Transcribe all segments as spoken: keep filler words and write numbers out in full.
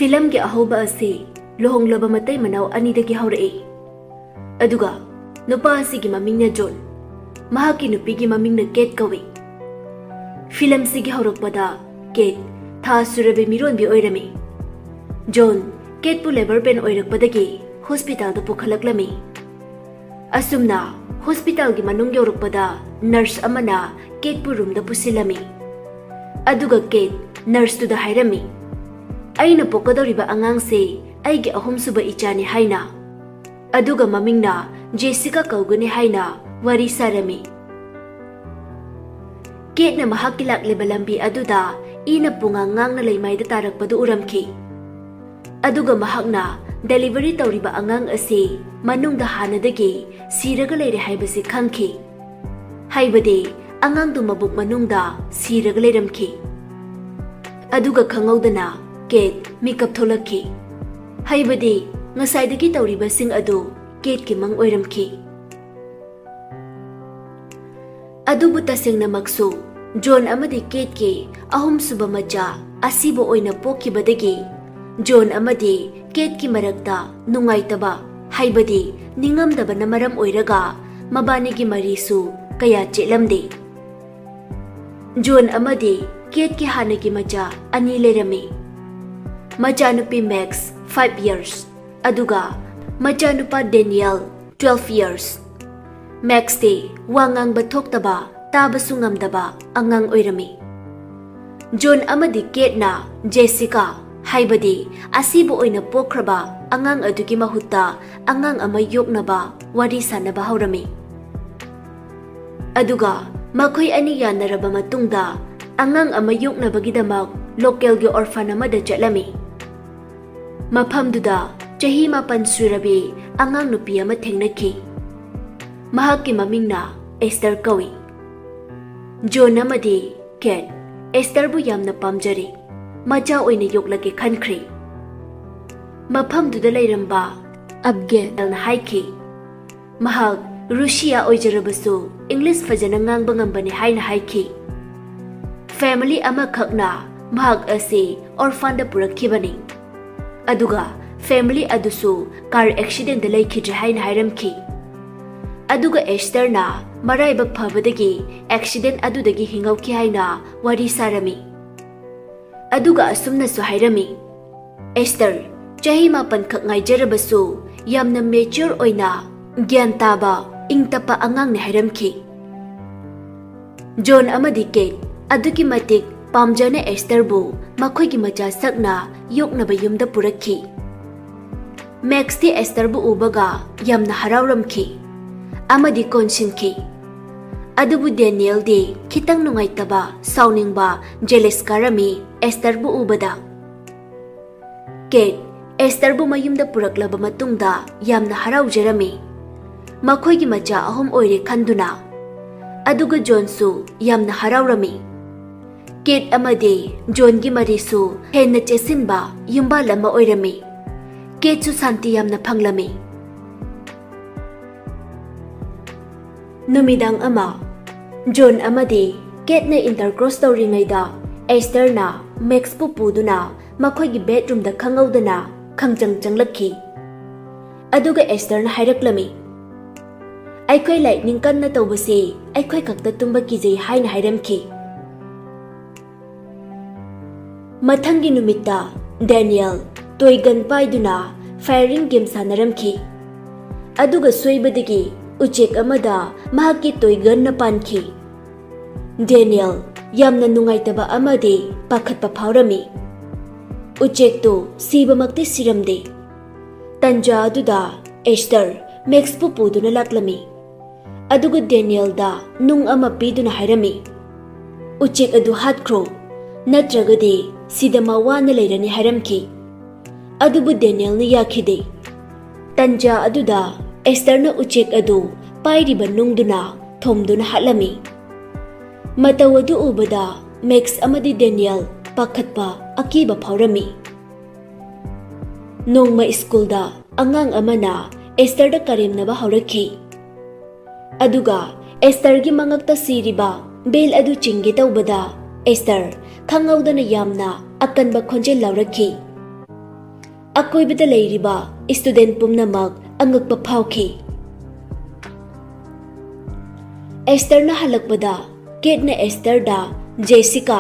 ꯐꯤꯂꯝꯒꯤ ꯑꯍꯧꯕ ꯑꯁꯤ ꯂꯨꯍꯣꯡꯂꯕ ꯃꯇꯩ ꯃꯅꯥꯎ ꯑꯅꯤꯗꯒꯤ ꯍꯧꯔꯛꯏ꯫ ꯑꯗꯨꯒ ꯅꯨꯄꯥ ꯑꯁꯤꯒꯤ ꯃꯃꯤꯡꯅ ꯖꯣꯟ, ꯃꯍꯥꯛꯀꯤ ꯅꯨꯄꯤꯒꯤ ꯃꯃꯤꯡꯅ ꯀꯦꯠ ꯀꯧꯏ꯫ ꯐꯤꯂꯝꯁꯤꯒꯤ ꯍꯧꯔꯛꯄꯗ ꯀꯦꯠ ꯊꯥ ꯁꯨꯔꯕꯤ ꯃꯤꯔꯣꯟꯕꯤ ꯑꯣꯏꯔꯝꯃꯤ꯫ ꯖꯣꯟ ꯀꯦꯠꯄꯨ ꯂꯦꯕꯔ ꯄꯦꯟ ꯑꯣꯏꯔꯛꯄꯗꯒꯤ ꯍꯣꯁꯄꯤꯇꯥꯜꯗ ꯄꯨꯈꯠꯂꯛꯂꯝꯃꯤ꯫ ꯑꯁꯨꯝꯅ ꯍꯣꯁꯄꯤꯇꯥꯜꯒꯤ ꯃꯅꯨꯡ ꯌꯧꯔꯛꯄꯗ ꯅꯔꯁ ꯑꯃꯅ ꯀꯦꯠꯄꯨ ꯔꯨꯝꯗ ꯄꯨꯁꯤꯜꯂꯝꯃꯤ꯫ ꯑꯗꯨꯒ ꯀꯦꯠ ꯅꯔꯁꯇꯨꯗ ꯍꯥꯏꯔꯝꯃꯤ, "ꯑꯩꯅ ꯄꯣꯛꯀꯗꯧꯔꯤꯕ ꯑꯉꯥꯡꯁꯦ ꯑꯩꯒꯤ ꯑꯍꯨꯝꯁꯨꯕ ꯏꯆꯥꯅꯤ" ꯍꯥꯏꯅ꯫ ꯑꯗꯨꯒ ꯃꯃꯤꯡꯅ ꯖꯦꯁꯤꯀꯥ ꯀꯧꯒꯅꯤ ꯍꯥꯏꯅ ꯋꯥꯔꯤ ꯁꯥꯔꯝꯃꯤ꯫ ꯀꯦꯠꯅ ꯃꯍꯥꯛꯀꯤ ꯂꯥꯛꯂꯤꯕ ꯂꯝꯕꯤ ꯑꯗꯨꯗ ꯏꯅ ꯄꯨꯡꯉꯥꯡ ꯉꯥꯡꯅ ꯂꯩꯃꯥꯏꯗ ꯇꯥꯔꯛꯄꯗꯨ ꯎꯔꯝꯈꯤ꯫ ꯑꯗꯨꯒ ꯃꯍꯥꯛꯅ ꯗꯦꯂꯤꯚꯔꯤ ꯇꯧꯔꯤꯕ ꯑꯉꯥꯡ ꯑꯁꯤ ꯃꯅꯨꯡꯗ ꯍꯥꯟꯅꯗꯒꯤ ꯁꯤꯔꯒ ꯂꯩꯔꯦ ꯍꯥꯏꯕꯁꯤ ꯈꯪꯈꯤ꯫ ꯍꯥꯏꯕꯗꯤ ꯑꯉꯥꯡꯗꯨ ꯃꯕꯨꯛ ꯃꯅꯨꯡꯗ ꯁꯤꯔꯒ ꯂꯩꯔꯝꯈꯤ꯫ ꯑꯗꯨꯒ ꯈꯪꯍꯧꯗꯅ ꯀꯦꯠ ꯃꯤꯀꯞ ꯊꯣꯛꯂꯛꯈꯤ꯫ ꯍꯥꯏꯕꯗꯤ ꯉꯁꯥꯏꯗꯒꯤ ꯇꯧꯔꯤꯕꯁꯤꯡ ꯑꯗꯨ ꯀꯦꯠꯀꯤ ꯃꯪ ꯑꯣꯏꯔꯝꯈꯤ꯫ ꯑꯗꯨꯕꯨ ꯇꯁꯦꯡꯅꯃꯛꯁꯨ ꯖꯣꯟ ꯑꯃꯗꯤ ꯀꯦꯠꯀꯤ ꯑꯍꯨꯝꯁꯨꯕ ꯃꯆꯥ ꯑꯁꯤꯕ ꯑꯣꯏꯅ ꯄꯣꯛꯈꯤꯕꯗꯒꯤ ꯖꯣꯟ ꯑꯃꯗꯤ ꯀꯦꯠꯀꯤ ꯃꯔꯛꯇ ꯅꯨꯡꯉꯥꯏꯇꯕ, ꯍꯥꯏꯕꯗꯤ ꯅꯤꯡꯉꯝꯗꯕꯅ ꯃꯔꯝ ꯑꯣꯏꯔꯒ ꯃꯕꯥꯅꯤꯒꯤ ꯃꯔꯤꯁꯨ ꯀꯌꯥ ꯆꯦꯠꯂꯝꯗꯦ꯫ ꯖꯣꯟ ꯑꯃꯗꯤ ꯀꯦꯠꯀꯤ ꯍꯥꯟꯅꯒꯤ ꯃꯆꯥ ꯑꯅꯤ ꯂꯩꯔꯝꯃꯤ꯫ ꯃꯆꯥꯅꯨꯄꯤ ꯃꯦꯛꯁ, five years, ꯑꯗꯨꯒ ꯃꯆꯥꯅꯨꯄꯥ ꯗꯦꯅꯤꯌꯦꯜ, twelve years꯫ ꯃꯦꯛꯁꯇꯤ ꯋꯥ ꯉꯥꯡꯕ ꯊꯣꯛꯇꯕ, ꯇꯥꯕꯁꯨ ꯉꯝꯗꯕ ꯑꯉꯥꯡ ꯑꯣꯏꯔꯝꯃꯤ꯫ ꯖꯣꯟ ꯑꯃꯗꯤ ꯀꯦꯠꯅ ꯖꯦꯁꯤꯀꯥ, ꯍꯥꯏꯕꯗꯤ ꯑꯁꯤꯕ ꯑꯣꯏꯅ ꯄꯣꯛꯈ꯭ꯔꯕ ꯑꯉꯥꯡ ꯑꯗꯨꯒꯤ ꯃꯍꯨꯠꯇ ꯑꯉꯥꯡ ꯑꯃ ꯌꯣꯛꯅꯕ ꯋꯥꯔꯤ ꯁꯥꯅꯕ ꯍꯧꯔꯝꯃꯤ꯫ ꯑꯗꯨꯒ ꯃꯈꯣꯏ ꯑꯅꯤ ꯌꯥꯅꯔꯕ ꯃꯇꯨꯡꯗ ꯑꯉꯥꯡ ꯑꯃ ꯌꯣꯛꯅꯕꯒꯤꯗꯃꯛ ꯂꯣꯀꯦꯜꯒꯤ ꯑꯣꯔꯐꯥꯟ ꯑꯃꯗ ꯆꯠꯂꯝꯃꯤ꯫ ꯃꯐꯝꯗꯨꯗ ꯆꯍꯤ ꯃꯥꯄꯟ ꯁꯨꯔꯕꯤ ꯑꯉꯥꯡ ꯅꯨꯄꯤ ꯑꯃ ꯊꯦꯡꯅꯈꯤ꯫ ꯃꯍꯥꯛꯀꯤ ꯃꯃꯤꯡꯅ ꯑꯦꯁꯇꯔ ꯀꯧꯏ꯫ ꯖꯣꯟ ꯑꯃꯗꯤ ꯀꯦꯠ ꯑꯦꯁꯇꯔꯕꯨ ꯌꯥꯝꯅ ꯄꯥꯝꯖꯔꯦ, ꯃꯆꯥ ꯑꯣꯏꯅ ꯌꯣꯛꯂꯒꯦ ꯈꯟꯈ꯭ꯔꯦ꯫ ꯃꯐꯝꯗꯨꯗ ꯂꯩꯔꯝꯕ ꯑꯕꯒꯦꯜꯅ ꯍꯥꯏꯈꯤ, "ꯃꯍꯥꯛ ꯔꯨꯁꯤꯌꯥ ꯑꯣꯏꯖꯔꯕꯁꯨ ꯏꯪꯂꯤꯁ ꯐꯖꯅ ꯉꯥꯡꯕ ꯉꯝꯕꯅꯤ" ꯍꯥꯏꯅ ꯍꯥꯏꯈꯤ꯫ ꯐꯦꯃꯤꯂꯤ ꯑꯃꯈꯛꯅ ꯃꯍꯥꯛ ꯑꯁꯤ ꯑꯣꯔꯐꯥꯟꯗ ꯄꯨꯔꯛꯈꯤꯕꯅꯤ꯫ ꯑꯗꯨꯒ ꯐꯦꯃꯤꯂꯤ ꯑꯗꯨꯁꯨ ꯀꯥꯔ ꯑꯦꯛꯁꯤꯗꯦꯟꯗ ꯂꯩꯈꯤꯗ꯭ꯔꯦ ꯍꯥꯏꯅ ꯍꯥꯏꯔꯝꯈꯤ꯫ ꯑꯗꯨꯒ ꯑꯦꯁꯇꯔꯅ ꯃꯔꯥꯏꯕꯛ ꯐꯕꯗꯒꯤ ꯑꯦꯛꯁꯤꯗꯦꯟ ꯑꯗꯨꯗꯒꯤ ꯍꯤꯡꯍꯧꯈꯤ ꯍꯥꯏꯅ ꯋꯥꯔꯤ ꯁꯥꯔꯝꯃꯤ꯫ ꯑꯗꯨꯒ ꯑꯁꯨꯝꯅꯁꯨ ꯍꯥꯏꯔꯝꯃꯤ, "ꯑꯦꯁꯇꯔ, ꯆꯍꯤ ꯃꯥꯄꯟꯈꯛ ꯉꯥꯏꯖꯔꯕꯁꯨ ꯌꯥꯝꯅ ꯃꯦꯆ꯭ꯌꯣꯔ ꯑꯣꯏꯅ ꯒ꯭ꯌꯥꯟ ꯇꯥꯕ, ꯏꯪ ꯇꯞꯄ ꯑꯉꯥꯡꯅꯤ" ꯍꯥꯏꯔꯝꯈꯤ꯫ ꯖꯣꯟ ꯑꯃꯗꯤ ꯀꯦꯠ ꯑꯗꯨꯛꯀꯤ ꯃꯇꯤꯛ ꯄꯥꯝꯖꯅ ꯑꯦꯁꯇꯔꯕꯨ ꯃꯈꯣꯏꯒꯤ ꯃꯆꯥ ꯁꯛꯅ ꯌꯣꯛꯅꯕ ꯌꯨꯝꯗ ꯄꯨꯔꯛꯈꯤ꯫ ꯃꯦꯛꯁꯇꯤ ꯑꯦꯁꯇꯔꯕꯨ ꯎꯕꯒ ꯌꯥꯝꯅ ꯍꯔꯥꯎꯔꯝꯈꯤ ꯑꯃꯗꯤ ꯀꯣꯟꯁꯤꯟꯈꯤ꯫ ꯑꯗꯨꯕꯨ ꯗꯦꯅꯤꯌꯦꯜꯗꯤ ꯈꯤꯇꯪ ꯅꯨꯡꯉꯥꯏꯇꯕ, ꯁꯥꯎꯅꯤꯡꯕ, ꯖꯦꯂꯁ ꯀꯥꯔꯝꯃꯤ ꯑꯦꯁꯇꯔꯕꯨ ꯎꯕꯗ꯫ ꯀꯦꯠ ꯑꯦꯁꯇꯔꯕꯨ ꯃꯌꯨꯝꯗ ꯄꯨꯔꯛꯂꯕ ꯃꯇꯨꯡꯗ ꯌꯥꯝꯅ ꯍꯔꯥꯎꯖꯔꯝꯃꯤ, ꯃꯈꯣꯏꯒꯤ ꯃꯆꯥ ꯑꯍꯨꯝ ꯑꯣꯏꯔꯦ ꯈꯟꯗꯨꯅ꯫ ꯑꯗꯨꯒ ꯖꯣꯟꯁꯨ ꯌꯥꯝꯅ ꯍꯔꯥꯎꯔꯝꯃꯤ꯫ ꯀꯦꯠ ꯑꯃꯗꯤ ꯖꯣꯟꯒꯤ ꯃꯔꯤꯁꯨ ꯍꯦꯟꯅ ꯆꯦꯠꯁꯤꯟꯕ ꯌꯨꯝꯕꯥꯜ ꯑꯃ ꯑꯣꯏꯔꯝꯃꯤ꯫ ꯀꯦꯠꯁꯨ ꯁꯥꯟꯇꯤ ꯌꯥꯝꯅ ꯐꯪꯂꯝꯃꯤ꯫ ꯅꯨꯃꯤꯗꯥꯡ ꯑꯃ, ꯖꯣꯟ ꯑꯃꯗꯤ ꯀꯦꯠꯅ ꯏꯟꯇꯔꯀꯣꯔꯁ ꯇꯧꯔꯤꯉꯩꯗ ꯑꯦꯁꯇꯔꯅ ꯃꯦꯛꯁꯄꯨ ꯄꯨꯗꯨꯅ ꯃꯈꯣꯏꯒꯤ ꯕꯦꯗꯔꯨꯝꯗ ꯈꯪꯍꯧꯗꯅ ꯈꯪꯆꯪ ꯆꯪꯂꯛꯈꯤ꯫ ꯑꯗꯨꯒ ꯑꯦꯁꯇꯔꯅ ꯍꯥꯏꯔꯛꯂꯝꯃꯤ, "ꯑꯩꯈꯣꯏ ꯂꯥꯏꯠꯅꯤꯡ ꯀꯟꯅ ꯇꯧꯕꯁꯤ ꯑꯩꯈꯣꯏ ꯈꯛꯇ ꯇꯨꯝꯕ ꯀꯤꯖꯩ" ꯍꯥꯏꯅ ꯍꯥꯏꯔꯝꯈꯤ꯫ ꯃꯊꯪꯒꯤ ꯅꯨꯃꯤꯠꯇ ꯗꯦꯅꯤꯌꯦꯜ ꯇꯣꯏ ꯒꯟ ꯄꯥꯏꯗꯨꯅ ꯐꯥꯌꯔꯤꯡ ꯒꯦꯝ ꯁꯥꯟꯅꯔꯝꯈꯤ꯫ ꯑꯗꯨꯒ ꯁꯣꯏꯕꯗꯒꯤ ꯎꯆꯦꯛ ꯑꯃꯗ ꯃꯍꯥꯛꯀꯤ ꯇꯣꯏ ꯒꯟꯅ ꯄꯥꯟꯈꯤ꯫ ꯗꯦꯅꯤꯌꯦꯜ ꯌꯥꯝꯅ ꯅꯨꯡꯉꯥꯏꯇꯕ ꯑꯃꯗꯤ ꯄꯥꯈꯠꯄ ꯐꯥꯎꯔꯝꯃꯤ꯫ ꯎꯆꯦꯛꯇꯨ ꯁꯤꯕꯃꯛꯇꯤ ꯁꯤꯔꯝꯗꯦ꯫ ꯇꯟꯖꯥ ꯑꯗꯨꯗ ꯑꯦꯁꯇꯔ ꯃꯦꯛꯁꯄꯨ ꯄꯨꯗꯨꯅ ꯂꯥꯛꯂꯝꯃꯤ꯫ ꯑꯗꯨꯒ ꯗꯦꯅꯤꯌꯦꯜꯗ ꯅꯨꯡ ꯑꯃ ꯄꯤꯗꯨꯅ ꯍꯥꯏꯔꯝꯃꯤ, "ꯎꯆꯦꯛ ꯑꯗꯨ ꯍꯥꯠꯈ꯭ꯔꯣ, ꯅꯠꯇ꯭ꯔꯒꯗꯤ ꯁꯤꯗ ꯃꯥ ꯋꯥꯅ ꯂꯩꯔꯅꯤ" ꯍꯥꯏꯔꯝꯈꯤ꯫ ꯑꯗꯨꯕꯨ ꯗꯦꯅꯤꯌꯦꯜꯅ ꯌꯥꯈꯤꯗꯦ꯫ ꯇꯟꯖꯥ ꯑꯗꯨꯗ ꯑꯦꯁꯇꯔꯅ ꯎꯆꯦꯛ ꯑꯗꯨ ꯄꯥꯏꯔꯤꯕ ꯅꯨꯡꯗꯨꯅ ꯊꯣꯝꯗꯨꯅ ꯍꯥꯠꯂꯝꯃꯤ꯫ ꯃꯇꯧ ꯑꯗꯨ ꯎꯕꯗ ꯃꯦꯛꯁ ꯑꯃꯗꯤ ꯗꯦꯅꯤꯌꯦꯜ ꯄꯥꯈꯠꯄ, ꯑꯀꯤꯕ ꯐꯥꯎꯔꯝꯃꯤ꯫ ꯅꯣꯡꯃ ꯁ꯭ꯀꯨꯜꯗ ꯑꯉꯥꯡ ꯑꯃꯅ ꯑꯦꯁꯇꯔꯗ ꯀꯔꯦꯝꯅꯕ ꯍꯧꯔꯛꯈꯤ꯫ ꯑꯗꯨꯒ ꯑꯦꯁꯇꯔꯒꯤ ꯃꯉꯛꯇ ꯁꯤꯔꯤꯕ ꯕꯦꯜ ꯑꯗꯨ ꯆꯤꯡꯒꯦ ꯇꯧꯕꯗ ꯑꯦꯁꯇꯔ ꯈꯪꯍꯧꯗꯅ ꯌꯥꯝꯅ ꯑꯀꯟꯕ ꯈꯣꯟꯖꯦꯜ ꯂꯧꯔꯛꯈꯤ꯫ ꯑꯀꯣꯏꯕꯗ ꯂꯩꯔꯤꯕ student ꯄꯨꯝꯅꯃꯛ ꯑꯉꯛꯄ ꯐꯥꯎꯈꯤ꯫ ꯑꯦꯁꯇꯔꯅ ꯍꯜꯂꯛꯄꯗ ꯀꯦꯠꯅ ꯑꯦꯁꯇꯔꯗ ꯖꯦꯁꯤꯀꯥ,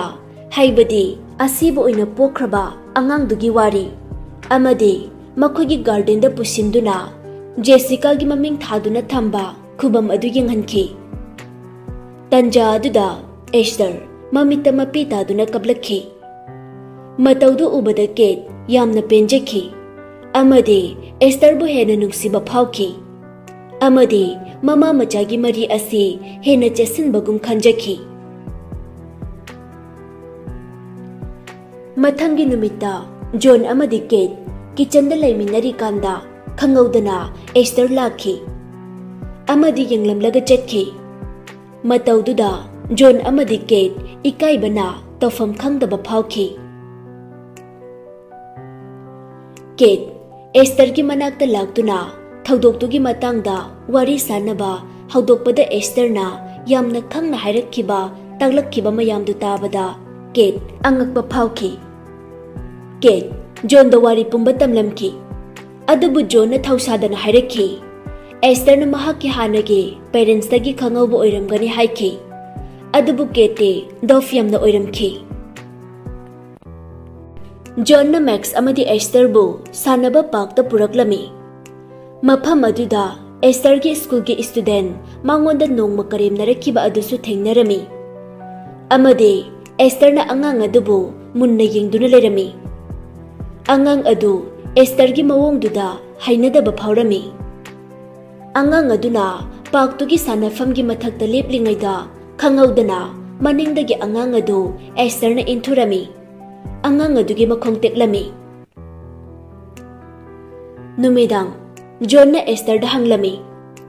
ꯍꯥꯏꯕꯗꯤ ꯑꯁꯤꯕ ꯑꯣꯏꯅ ꯄꯣꯛꯈ꯭ꯔꯕ ꯑꯉꯥꯡꯗꯨꯒꯤ ꯋꯥꯔꯤ ꯑꯃꯗꯤ ꯃꯈꯣꯏꯒꯤ gardenꯗ ꯄꯨꯁꯤꯟꯗꯨꯅ ꯖꯦꯁꯤꯀꯥꯒꯤ ꯃꯃꯤꯡ ꯊꯥꯗꯨꯅ ꯊꯝꯕ ꯈꯨꯕꯝ ꯑꯗꯨ ꯌꯦꯡꯍꯟꯈꯤ꯫ ꯇꯟꯖꯥ ꯑꯗꯨꯗ ꯑꯦꯁꯇꯔ ꯃꯃꯤꯠꯇ ꯃꯄꯤ ꯇꯥꯗꯨꯅ ꯀꯞꯂꯛꯈꯤ꯫ ꯃꯇꯧꯗꯨ ꯎꯕꯗ ꯀꯦꯠ ꯌꯥꯝꯅ ꯄꯦꯟꯖꯈꯤ ꯑꯃꯗꯤ ꯑꯦꯁꯇꯔꯕꯨ ꯍꯦꯟꯅ ꯅꯨꯡꯁꯤꯕ ꯐꯥꯎꯈꯤ ꯑꯃꯗꯤ ꯃꯃꯥ ꯃꯆꯥꯒꯤ ꯃꯔꯤ ꯑꯁꯤ ꯍꯦꯟꯅ ꯆꯦꯠꯁꯤꯟꯕꯒꯨꯝ ꯈꯟꯖꯈꯤ꯫ ꯃꯊꯪꯒꯤ ꯅꯨꯃꯤꯠꯇ ꯖꯣꯟ ꯑꯃꯗꯤ ꯀꯦꯠ kitchenꯗ ꯂꯩꯃꯤꯟꯅꯔꯤꯀꯥꯟꯗ ꯈꯪꯍꯧꯗꯅ ꯑꯦꯁꯇꯔ ꯂꯥꯛꯈꯤ ꯑꯃꯗꯤ ꯌꯦꯡꯂꯝꯂꯒ ꯆꯠꯈꯤ꯫ ꯃꯇꯧꯗꯨꯗ ꯖꯣꯟ ꯑꯃꯗꯤ ꯀꯦꯠ ꯏꯀꯥꯏꯕꯅ ꯇꯧꯐꯝ ꯈꯪꯗꯕ ꯐꯥꯎꯈꯤ꯫ ꯀꯦꯠ ꯑꯦꯁꯇꯔꯒꯤ ꯃꯅꯥꯛꯇ ꯂꯥꯛꯇꯨꯅ ꯊꯧꯗꯣꯛꯇꯨꯒꯤ ꯃꯇꯥꯡꯗ ꯋꯥꯔꯤ ꯁꯥꯅꯕ ꯍꯧꯗꯣꯛꯄꯗ ꯑꯦꯁꯇꯔꯅ ꯌꯥꯝꯅ ꯈꯪꯅ ꯍꯥꯏꯔꯛꯈꯤꯕ, ꯇꯥꯛꯂꯛꯈꯤꯕ ꯃꯌꯥꯝꯗꯨ ꯇꯥꯕꯗ ꯀꯦꯠ ꯑꯉꯛꯄ ꯐꯥꯎꯈꯤ꯫ ꯀꯦꯠ ꯖꯣꯟꯗ ꯋꯥꯔꯤ ꯄꯨꯝꯕ ꯇꯝꯂꯝꯈꯤ꯫ ꯑꯗꯨꯕꯨ ꯖꯣꯟꯅ ꯊꯧꯁꯥꯗꯅ ꯍꯥꯏꯔꯛꯈꯤ, ꯑꯦꯁꯇꯔꯅ ꯃꯍꯥꯛꯀꯤ ꯍꯥꯟꯅꯒꯤ parentsꯇꯒꯤ ꯈꯪꯍꯧꯕ ꯑꯣꯏꯔꯝꯒꯅꯤ ꯍꯥꯏꯈꯤ꯫ ꯑꯗꯨꯕꯨ ꯀꯦꯠꯇꯤ deaf ꯌꯥꯝꯅ ꯑꯣꯏꯔꯝꯈꯤ꯫ ꯖꯣꯟꯅ ꯃꯦꯛꯁ ꯑꯃꯗꯤ ꯑꯦꯁꯇꯔꯕꯨ ꯁꯥꯟꯅꯕ parkꯇ ꯄꯨꯔꯛꯂꯝꯃꯤ꯫ ꯃꯐꯝ ꯑꯗꯨꯗ ꯑꯦꯁꯇꯔꯒꯤ schoolꯒꯤ student ꯃꯉꯣꯟꯗ ꯅꯣꯡꯃ ꯀꯔꯦꯝꯅꯔꯛꯈꯤꯕ ꯑꯗꯨꯁꯨ ꯊꯦꯡꯅꯔꯝꯃꯤ ꯑꯃꯗꯤ ꯑꯦꯁꯇꯔꯅ ꯑꯉꯥꯡ ꯑꯗꯨꯕꯨ ꯃꯨꯟꯅ ꯌꯦꯡꯗꯨꯅ ꯂꯩꯔꯝꯃꯤ꯫ ꯑꯉꯥꯡ ꯑꯗꯨ ꯑꯦꯁꯇꯔꯒꯤ ꯃꯑꯣꯡꯗꯨꯗ ꯍꯩꯅꯗꯕ ꯐꯥꯎꯔꯝꯃꯤ꯫ ꯑꯉꯥꯡ ꯑꯗꯨꯅ parkꯇꯨꯒꯤ ꯁꯥꯟꯅꯐꯝꯒꯤ ꯃꯊꯛꯇ ꯂꯦꯞꯂꯤꯉꯩꯗ ꯈꯪꯍꯧꯗꯅ ꯃꯅꯤꯡꯗꯒꯤ ꯑꯉꯥꯡ ꯑꯗꯨ ꯑꯦꯁꯇꯔꯅ ꯏꯟꯊꯨꯔꯝꯃꯤ꯫ ꯑꯉꯥꯡ ꯑꯗꯨꯒꯤ ꯃꯈꯣꯡ ꯇꯦꯛꯂꯝꯃꯤ꯫ ꯅꯨꯃꯤꯗꯥꯡ ꯖꯣꯟꯅ ꯑꯦꯁꯇꯔꯗ ꯍꯪꯂꯝꯃꯤ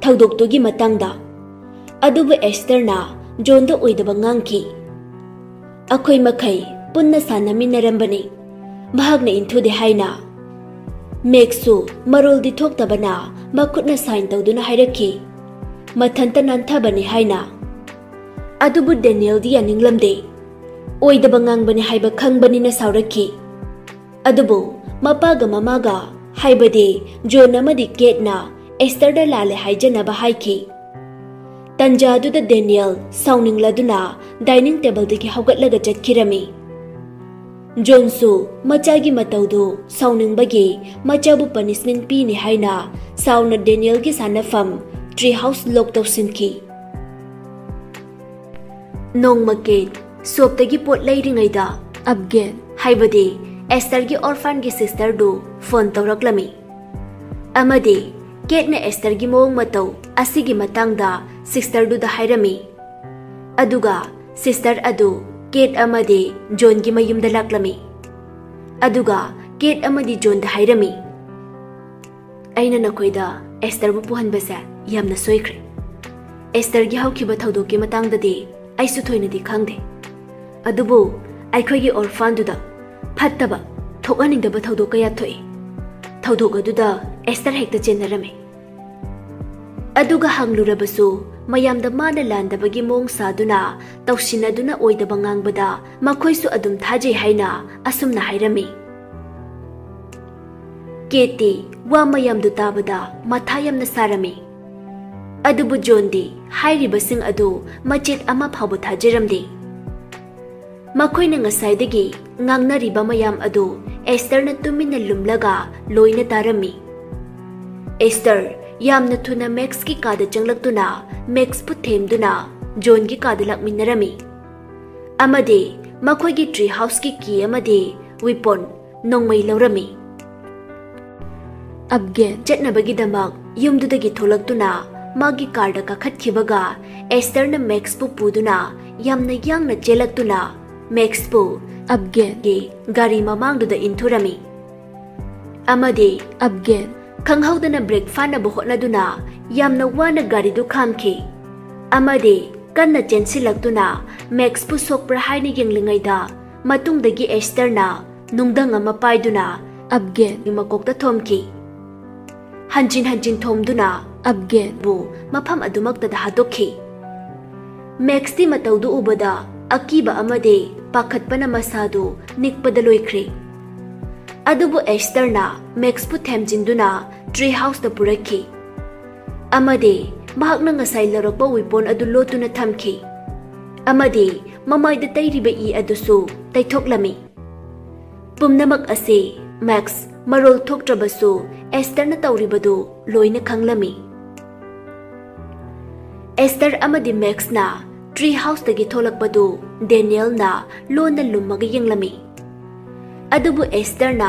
ꯊꯧꯗꯣꯛꯇꯨꯒꯤ ꯃꯇꯥꯡꯗ꯫ ꯑꯗꯨꯕꯨ ꯑꯦꯁꯇꯔꯅ ꯖꯣꯟꯗ ꯑꯣꯏꯗꯕ ꯉꯥꯡꯈꯤ꯫ ꯑꯩꯈꯣꯏ ꯃꯈꯩ ꯄꯨꯟꯅ ꯁꯥꯟꯅꯃꯤꯟꯅꯔꯝꯕꯅꯤ꯫ ꯃꯍꯥꯛꯅ ꯏꯟꯊꯨꯗꯦ ꯍꯥꯏꯅ꯫ ꯃꯦꯛꯁꯁꯨ ꯃꯔꯣꯜꯗꯤ ꯊꯣꯛꯇꯕꯅ ꯃꯈꯨꯠꯅ sign ꯇꯧꯗꯨꯅ ꯍꯥꯏꯔꯛꯈꯤ, ꯃꯊꯟꯇ ꯅꯥꯟꯊꯕꯅꯤ ꯍꯥꯏꯅ꯫ ꯑꯗꯨꯕꯨ ꯗꯦꯅꯤꯌꯦꯜꯗꯤ ꯌꯥꯅꯤꯡꯂꯝꯗꯦ꯫ ꯑꯣꯏꯗꯕ ꯉꯥꯡꯕꯅꯤ ꯍꯥꯏꯕ ꯈꯪꯕꯅꯤꯅ ꯁꯥꯎꯔꯛꯈꯤ꯫ ꯑꯗꯨꯕꯨ ꯃꯄꯥꯒ ꯃꯃꯥꯒ, ꯍꯥꯏꯕꯗꯤ ꯖꯣꯟ ꯑꯃꯗꯤ ꯀꯦꯠꯅ ꯑꯦꯁꯇꯔꯗ ꯂꯥꯜꯂꯦ ꯍꯥꯏꯖꯅꯕ ꯍꯥꯏꯈꯤ꯫ ꯇꯟꯖꯥꯗꯨꯗ ꯗꯦꯅꯤꯌꯦꯜ ꯁꯥꯎꯅꯤꯡꯂꯗꯨꯅ ꯗꯥꯏꯅꯤꯡ ꯇꯦꯕꯜꯗꯒꯤ ꯍꯧꯒꯠꯂꯒ ꯆꯠꯈꯤꯔꯝꯃꯤ꯫ ꯖꯣꯟꯁꯨ ꯃꯆꯥꯒꯤ ꯃꯇꯧꯗꯨ ꯁꯥꯎꯅꯤꯡꯕꯒꯤ ꯃꯆꯥꯕꯨ ꯄꯅꯤꯁꯃꯦꯟ ꯄꯤꯅꯤ ꯍꯥꯏꯅ ꯁꯥꯎꯅ ꯗꯦꯅꯤꯌꯦꯜꯒꯤ ꯁꯥꯟꯅꯐꯝ ꯇ꯭ꯔꯤ ꯍꯥꯎꯁ ꯂꯣꯛ ꯇꯧꯁꯤꯟꯈꯤ꯫ ꯅꯣꯡꯃ ꯀꯦꯠ ꯁꯣꯞꯇꯒꯤ ꯄꯣꯠ ꯂꯩꯔꯤꯉꯩꯗ ꯑꯞꯒꯦꯟ, ꯍꯥꯏꯕꯗꯤ ꯑꯦꯁꯇꯔꯒꯤ ꯑꯣꯔꯐꯥꯟꯒꯤ ꯁꯤꯁꯇꯔꯗꯨ ꯐꯣꯟ ꯇꯧꯔꯛꯂꯝꯃꯤ꯫ ꯑꯃꯗꯤ ꯀꯦꯠꯅ ꯑꯦꯁꯇꯔꯒꯤ ꯃꯑꯣꯡ ꯃꯇꯧ ꯑꯁꯤꯒꯤ ꯃꯇꯥꯡꯗ ꯁꯤꯁꯇꯔꯗꯨꯗ ꯍꯥꯏꯔꯝꯃꯤ꯫ ꯑꯗꯨꯒ ꯁꯤꯁꯇꯔ ꯑꯗꯨ ꯀꯦꯠ ꯑꯃꯗꯤ ꯖꯣꯟꯒꯤ ꯃꯌꯨꯝꯗ ꯂꯥꯛꯂꯝꯃꯤ꯫ ꯑꯗꯨꯒ ꯀꯦꯠ ꯑꯃꯗꯤ ꯖꯣꯟꯗ ꯍꯥꯏꯔꯝꯃꯤ, "ꯑꯩꯅ ꯅꯈꯣꯏꯗ ꯑꯦꯁꯇꯔꯕꯨ ꯄꯨꯍꯟꯕꯁꯦ ꯌꯥꯝꯅ ꯁꯣꯏꯈ꯭ꯔꯦ꯫ ꯑꯦꯁꯇꯔꯒꯤ ꯍꯧꯈꯤꯕ ꯊꯧꯗꯣꯛꯀꯤ ꯃꯇꯥꯡꯗꯗꯤ ꯑꯩꯁꯨ ꯊꯣꯏꯅꯗꯤ ꯈꯪꯗꯦ꯫ ꯑꯗꯨꯕꯨ ꯑꯩꯈꯣꯏꯒꯤ ꯑꯣꯔꯐꯥꯟꯗꯨꯗ ꯐꯠꯇꯕ, ꯊꯣꯛꯍꯟꯅꯤꯡꯗꯕ ꯊꯧꯗꯣꯛ ꯀꯌꯥ ꯊꯣꯛꯏ꯫ ꯊꯧꯗꯣꯛ ꯑꯗꯨꯗ ꯑꯦꯁꯇꯔ ꯍꯦꯛꯇ ꯆꯦꯟꯅꯔꯝꯃꯤ꯫ ꯑꯗꯨꯒ ꯍꯪꯂꯨꯔꯕꯁꯨ ꯃꯌꯥꯝꯗ ꯃꯥꯅ ꯂꯥꯟꯗꯕꯒꯤ ꯃꯑꯣꯡ ꯁꯥꯗꯨꯅ, ꯇꯧꯁꯤꯟꯅꯗꯨꯅ ꯑꯣꯏꯗꯕ ꯉꯥꯡꯕꯗ ꯃꯈꯣꯏꯁꯨ ꯑꯗꯨꯝ ꯊꯥꯖꯩ" ꯍꯥꯏꯅ ꯑꯁꯨꯝꯅ ꯍꯥꯏꯔꯝꯃꯤ꯫ ꯀꯦꯠꯇꯤ ꯋꯥ ꯃꯌꯥꯝꯗꯨ ꯇꯥꯕꯗ ꯃꯊꯥ ꯌꯥꯝꯅ ꯁꯥꯔꯝꯃꯤ꯫ ꯑꯗꯨꯕꯨ ꯖꯣꯟꯗꯤ ꯍꯥꯏꯔꯤꯕꯁꯤꯡ ꯑꯗꯨ ꯃꯆꯦꯠ ꯑꯃ ꯐꯥꯎꯕ ꯊꯥꯖꯔꯝꯗꯦ꯫ ꯃꯈꯣꯏꯅ ꯉꯁꯥꯏꯗꯒꯤ ꯉꯥꯡꯅꯔꯤꯕ ꯃꯌꯥꯝ ꯑꯗꯨ ꯑꯦꯁꯇꯔꯅ ꯇꯨꯃꯤꯟꯅ ꯂꯨꯝꯂꯒ ꯂꯣꯏꯅ ꯇꯥꯔꯝꯃꯤ꯫ ꯑꯦꯁꯇꯔ ꯌꯥꯝꯅ ꯊꯨꯅ ꯃꯦꯛꯁꯀꯤ ꯀꯥꯗ ꯆꯪꯂꯛꯇꯨꯅ ꯃꯦꯛꯁꯄꯨ ꯊꯦꯝꯗꯨꯅ ꯖꯣꯟꯒꯤ ꯀꯥꯗ ꯂꯥꯛꯃꯤꯟꯅꯔꯝꯃꯤ꯫ ꯑꯃꯗꯤ ꯃꯈꯣꯏꯒꯤ ꯇ꯭ꯔꯤ ꯍꯥꯎꯁꯀꯤ ꯀꯤ ꯑꯃꯗꯤ ꯋꯤꯄꯣꯟ ꯅꯣꯡꯃꯩ ꯂꯧꯔꯝꯃꯤ꯫ ꯑꯞꯒꯦꯟ ꯆꯠꯅꯕꯒꯤꯗꯃꯛ ꯌꯨꯝꯗꯨꯗꯒꯤ ꯊꯣꯛꯂꯛꯇꯨꯅ ꯃꯥꯒꯤ ꯀꯥꯔꯗ ꯀꯥꯈꯠꯈꯤꯕꯒ ꯑꯦꯁꯇꯔꯅ ꯃꯦꯛꯁꯄꯨ ꯄꯨꯗꯨꯅ ꯌꯥꯝꯅ ꯌꯥꯡꯅ ꯆꯦꯜꯂꯛꯇꯨꯅ ꯃꯦꯛꯁꯄꯨ ꯑꯞꯒꯦꯟꯒꯤ ꯒꯥꯔꯤ ꯃꯃꯥꯡꯗꯨꯗ ꯏꯟꯊꯨꯔꯝꯃꯤ꯫ ꯑꯃꯗꯤ ꯑꯞꯒꯦꯟ ꯈꯪꯍꯧꯗꯅ ꯕ꯭ꯔꯦꯛ ꯐꯥꯅꯕ ꯍꯣꯠꯅꯗꯨꯅ ꯌꯥꯝꯅ ꯋꯥꯅ ꯒꯥꯔꯤꯗꯨ ꯈꯥꯝꯈꯤ꯫ ꯑꯃꯗꯤ ꯀꯟꯅ ꯆꯦꯟꯁꯤꯜꯂꯛꯇꯨꯅ ꯃꯦꯛꯁꯄꯨ ꯁꯣꯛꯄ꯭ꯔꯥ ꯍꯥꯏꯅ ꯌꯦꯡꯂꯤꯉꯩꯗ ꯃꯇꯨꯡꯗꯒꯤ ꯑꯦꯁꯇꯔꯅ ꯅꯨꯡꯗꯪ ꯑꯃ ꯄꯥꯏꯗꯨꯅ ꯑꯞꯒꯦꯟꯒꯤ ꯃꯀꯣꯛꯇ ꯊꯣꯝꯈꯤ꯫ ꯍꯟꯖꯤꯟ ꯍꯟꯖꯤꯟ ꯊꯣꯝꯗꯨꯅ ꯑꯞꯒꯦꯟꯕꯨ ꯃꯐꯝ ꯑꯗꯨꯃꯛꯇꯗ ꯍꯥꯠꯇꯣꯛꯈꯤ꯫ ꯃꯦꯛꯁꯇꯤ ꯃꯇꯧꯗꯨ ꯎꯕꯗ ꯑꯀꯤꯕ ꯑꯃꯗꯤ ꯄꯥꯈꯠꯄꯅ ꯃꯁꯥꯗꯨ ꯅꯤꯛꯄꯗ ꯂꯣꯏꯈ꯭ꯔꯦ꯫ ꯑꯗꯨꯕꯨ ꯑꯦꯁꯇꯔꯅ ꯃꯦꯛꯁꯄꯨ ꯊꯦꯝꯖꯤꯟꯗꯨꯅ ꯇ꯭ꯔꯤ ꯍꯥꯎꯁꯇ ꯄꯨꯔꯛꯈꯤ, ꯑꯃꯗꯤ ꯃꯍꯥꯛꯅ ꯉꯁꯥꯏ ꯂꯧꯔꯛꯄ ꯋꯤꯄꯣꯟ ꯑꯗꯨ ꯂꯣꯠꯇꯨꯅ ꯊꯝꯈꯤ, ꯑꯃꯗꯤ ꯃꯃꯥꯏꯗ ꯇꯩꯔꯤꯕ ꯏ ꯑꯗꯨꯁꯨ ꯇꯩꯊꯣꯛꯂꯝꯃꯤ꯫ ꯄꯨꯝꯅꯃꯛ ꯑꯁꯤ ꯃꯦꯛꯁ ꯃꯔꯣꯜ ꯊꯣꯛꯇ꯭ꯔꯕꯁꯨ ꯑꯦꯁꯇꯔꯅ ꯇꯧꯔꯤꯕꯗꯨ ꯂꯣꯏꯅ ꯈꯪꯂꯝꯃꯤ꯫ ꯑꯦꯁꯇꯔ ꯑꯃꯗꯤ ꯃꯦꯛꯁꯅ ꯇ꯭ꯔꯤ ꯍꯥꯎꯁꯇꯒꯤ ꯊꯣꯛꯂꯛꯄꯗꯨ ꯗꯦꯅꯤꯌꯦꯜꯅ ꯂꯣꯟꯅ ꯂꯨꯝꯃꯒ ꯌꯦꯡꯂꯝꯃꯤ꯫ ꯑꯗꯨꯕꯨ ꯑꯦꯁꯇꯔꯅ